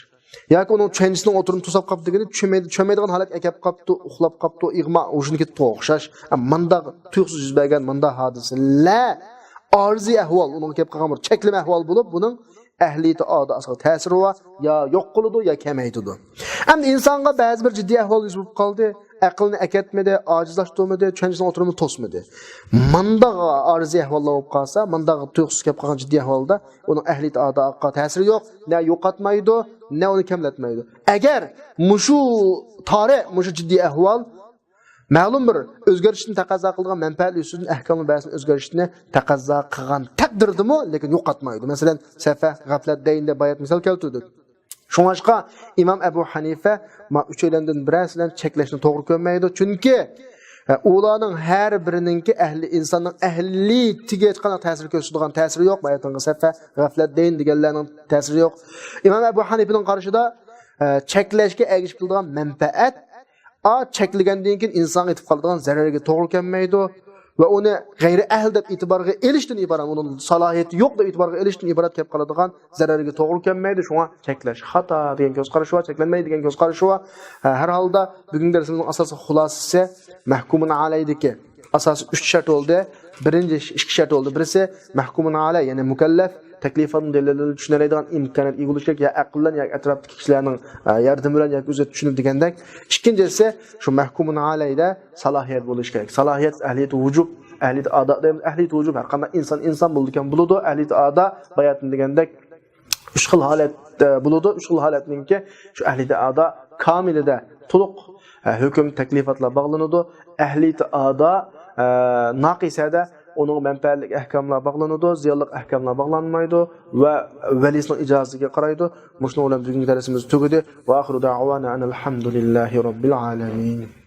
ياكى ئۇنىڭ چۈشەنچىسىنىڭ ئوتتۇرىنى توساپ قاپتۇ دېگىنى، چۈشەنمەيدۇ، چۈشەنمەيدىغان ھالەتكە ئەكەپ قاپتۇ، ئۇخلاپ قاپتۇ، ئىغما ھوشىدىن كېتىپتۇغا ئوخشاش. مانداق تۇيۇقسىز يۈز بەرگەن مانداق ھادىسىلەر ئارىزىي ئەھۋال، ئۇنىڭغا كېلىپ قالغان بىر چەكلىمە ئەھۋال بولۇپ، بۇنىڭ ئەھلىيىتى ئاداسىغا تەسىرى بار، يا يوق قىلىدۇ، يا كېمەيتىدۇ. ئەمدى ئىنسانغا بەزى بىر جىددىي ئەھۋال يۈز بېرىپ قالدى، ئەقلىنى ئەكەتمىدى، ئاجىزلاشتۇرمىدى، چۈشەنچىسىنىڭ ئوتتۇرىنى توسمىدى. مانداق ئارىزىي ئەھۋاللار بولۇپ قالسا، مانداق تۇيۇقسىز كېلىپ قالغان جىددىي ئەھۋالدا ئۇنىڭ ئەھلىيىتى ئاداغا تەسىرى يوق، نە يوقاتمايدۇ، نە ئۇنى كەملەتمەيدۇ. ئەگەر مۇشۇ تارىخ، مۇشۇ جىددىي ئەھۋال مەلۇم بىر ئۆزگىرىشنى تەقەززا قىلىدىغان مەنپەئەت يۈزىسىدىن ئەھكامنىڭ بەزىسىنى ئۆزگىرىشنى تەقەززا قىلغان تەقدىردىمۇ، لېكىن يوقاتمايدۇ. مەسىلەن، سەفەھ، غەپلەت، دەين دەپ بايا مىسال كەلتۈردۇق. شۇڭلاشقا ئىمام ئەبۇ ھەنىفە ما ئۈچەيلەندىن بىرەرسى بىلەن چەكلەشنى توغرا كۆرمەيدۇ. چۈنكى، ئە، ئۇلارنىڭ ھەر بىرىنىڭكى ئەھلى، ئىنساننىڭ ئەھلىيىتىگە ھېچقانداق تەسىر كۆرسىتىدىغان تەسىرى يوق. باياتىنقى سەفەھ، غەپلەت، دەين دېگەنلەرنىڭ تەسىرى يوق. ئىمام ئەبۇ ھەنىفىنىڭ قارىشىدا، ئە، چەكلەشكە ئەگىشىپ كېلىدىغان مەنپەئەت، ئا، چەكلىگەندىن كېيىن ئىنسانغا يېتىپ قالىدىغان زەرەرگە توغرا كەلمەيدۇ. ۋە ئۇنى غەيرىي ئەھل دەپ ئېتىبارغا ئېلىشتىن ئىبارەت، ئۇنىڭ سالاھىيىتى يوق دەپ ئېتىبارغا ئېلىشتىن ئىبارەت كېلىپ قالىدىغان زەرەرگە توغرا كەلمەيدۇ. شۇڭا چەكلەش خاتا دېگەن كۆز قارىشى بار، چەكلەنمەيدۇ دېگەن كۆز قارىشى بار. ھە، ھەر ھالدا بۈگۈنكى دەرسىمىزنىڭ ئاساسلىق خۇلاسىسى مەھكۇمۇن ئەلەيدىكى ئاساسىي ئۈچ شەرت بولدى. بىرىنچى ئىش-، ئىككى شەرت بولدى. بىرسى مەھكۇمۇن ئەلەي، يەنى مۇكەللەپ، تەكلىپاتنىڭ دەلىلىنى چۈشىنەلەيدىغان ئىمكانىيەتكە ئىگە بولۇشى كېرەك، يا ئەقىل بىلەن ياكى ئەتراپتىكى كىشىلەرنىڭ، ئە، ياردىمى بىلەن ياكى ئۆزى چۈشىنىپ دېگەندەك. ئىككىنچىسى شۇ مەھكۇمۇن ئەلەيدە سالاھىيەت بولۇشى كېرەك. سالاھىيەت، ئەھلىيەت ۋۇجۇب، ئەھلىيەت ئادا دەيمىز. ئەھلىيەت ۋۇجۇب، ھەر قانداق ئىنسان ئىنسان بولىدىكەن بولىدۇ. ئەھلىيەت ئادا باياتىن دېگەندەك ئۈچ خىل ھالەت، ئە، بولىدۇ. ئۈچ خىل ھالەتنىڭكى شۇ ئەھلىيەت ئادا كامىلىدە تولۇق، ئە، ھۆكۈم، تەكلىپاتلار باغلىنىدۇ. ئەھلىيەت ئادا، ئە، ناقىسەدە ئۇنىڭ مەنپەئەتلىك ئەھكاملار باغلىنىدۇ، زىيانلىق ئەھكاملار باغلانمايدۇ ۋە ۋەلىسىنىڭ ئىجازىتىگە قارايدۇ. مۇشۇنىڭ بىلەن بۈگۈنكى دەرسىمىز تۈگىدى. وآخر دعوانا أن الحمد لله رب العالمين.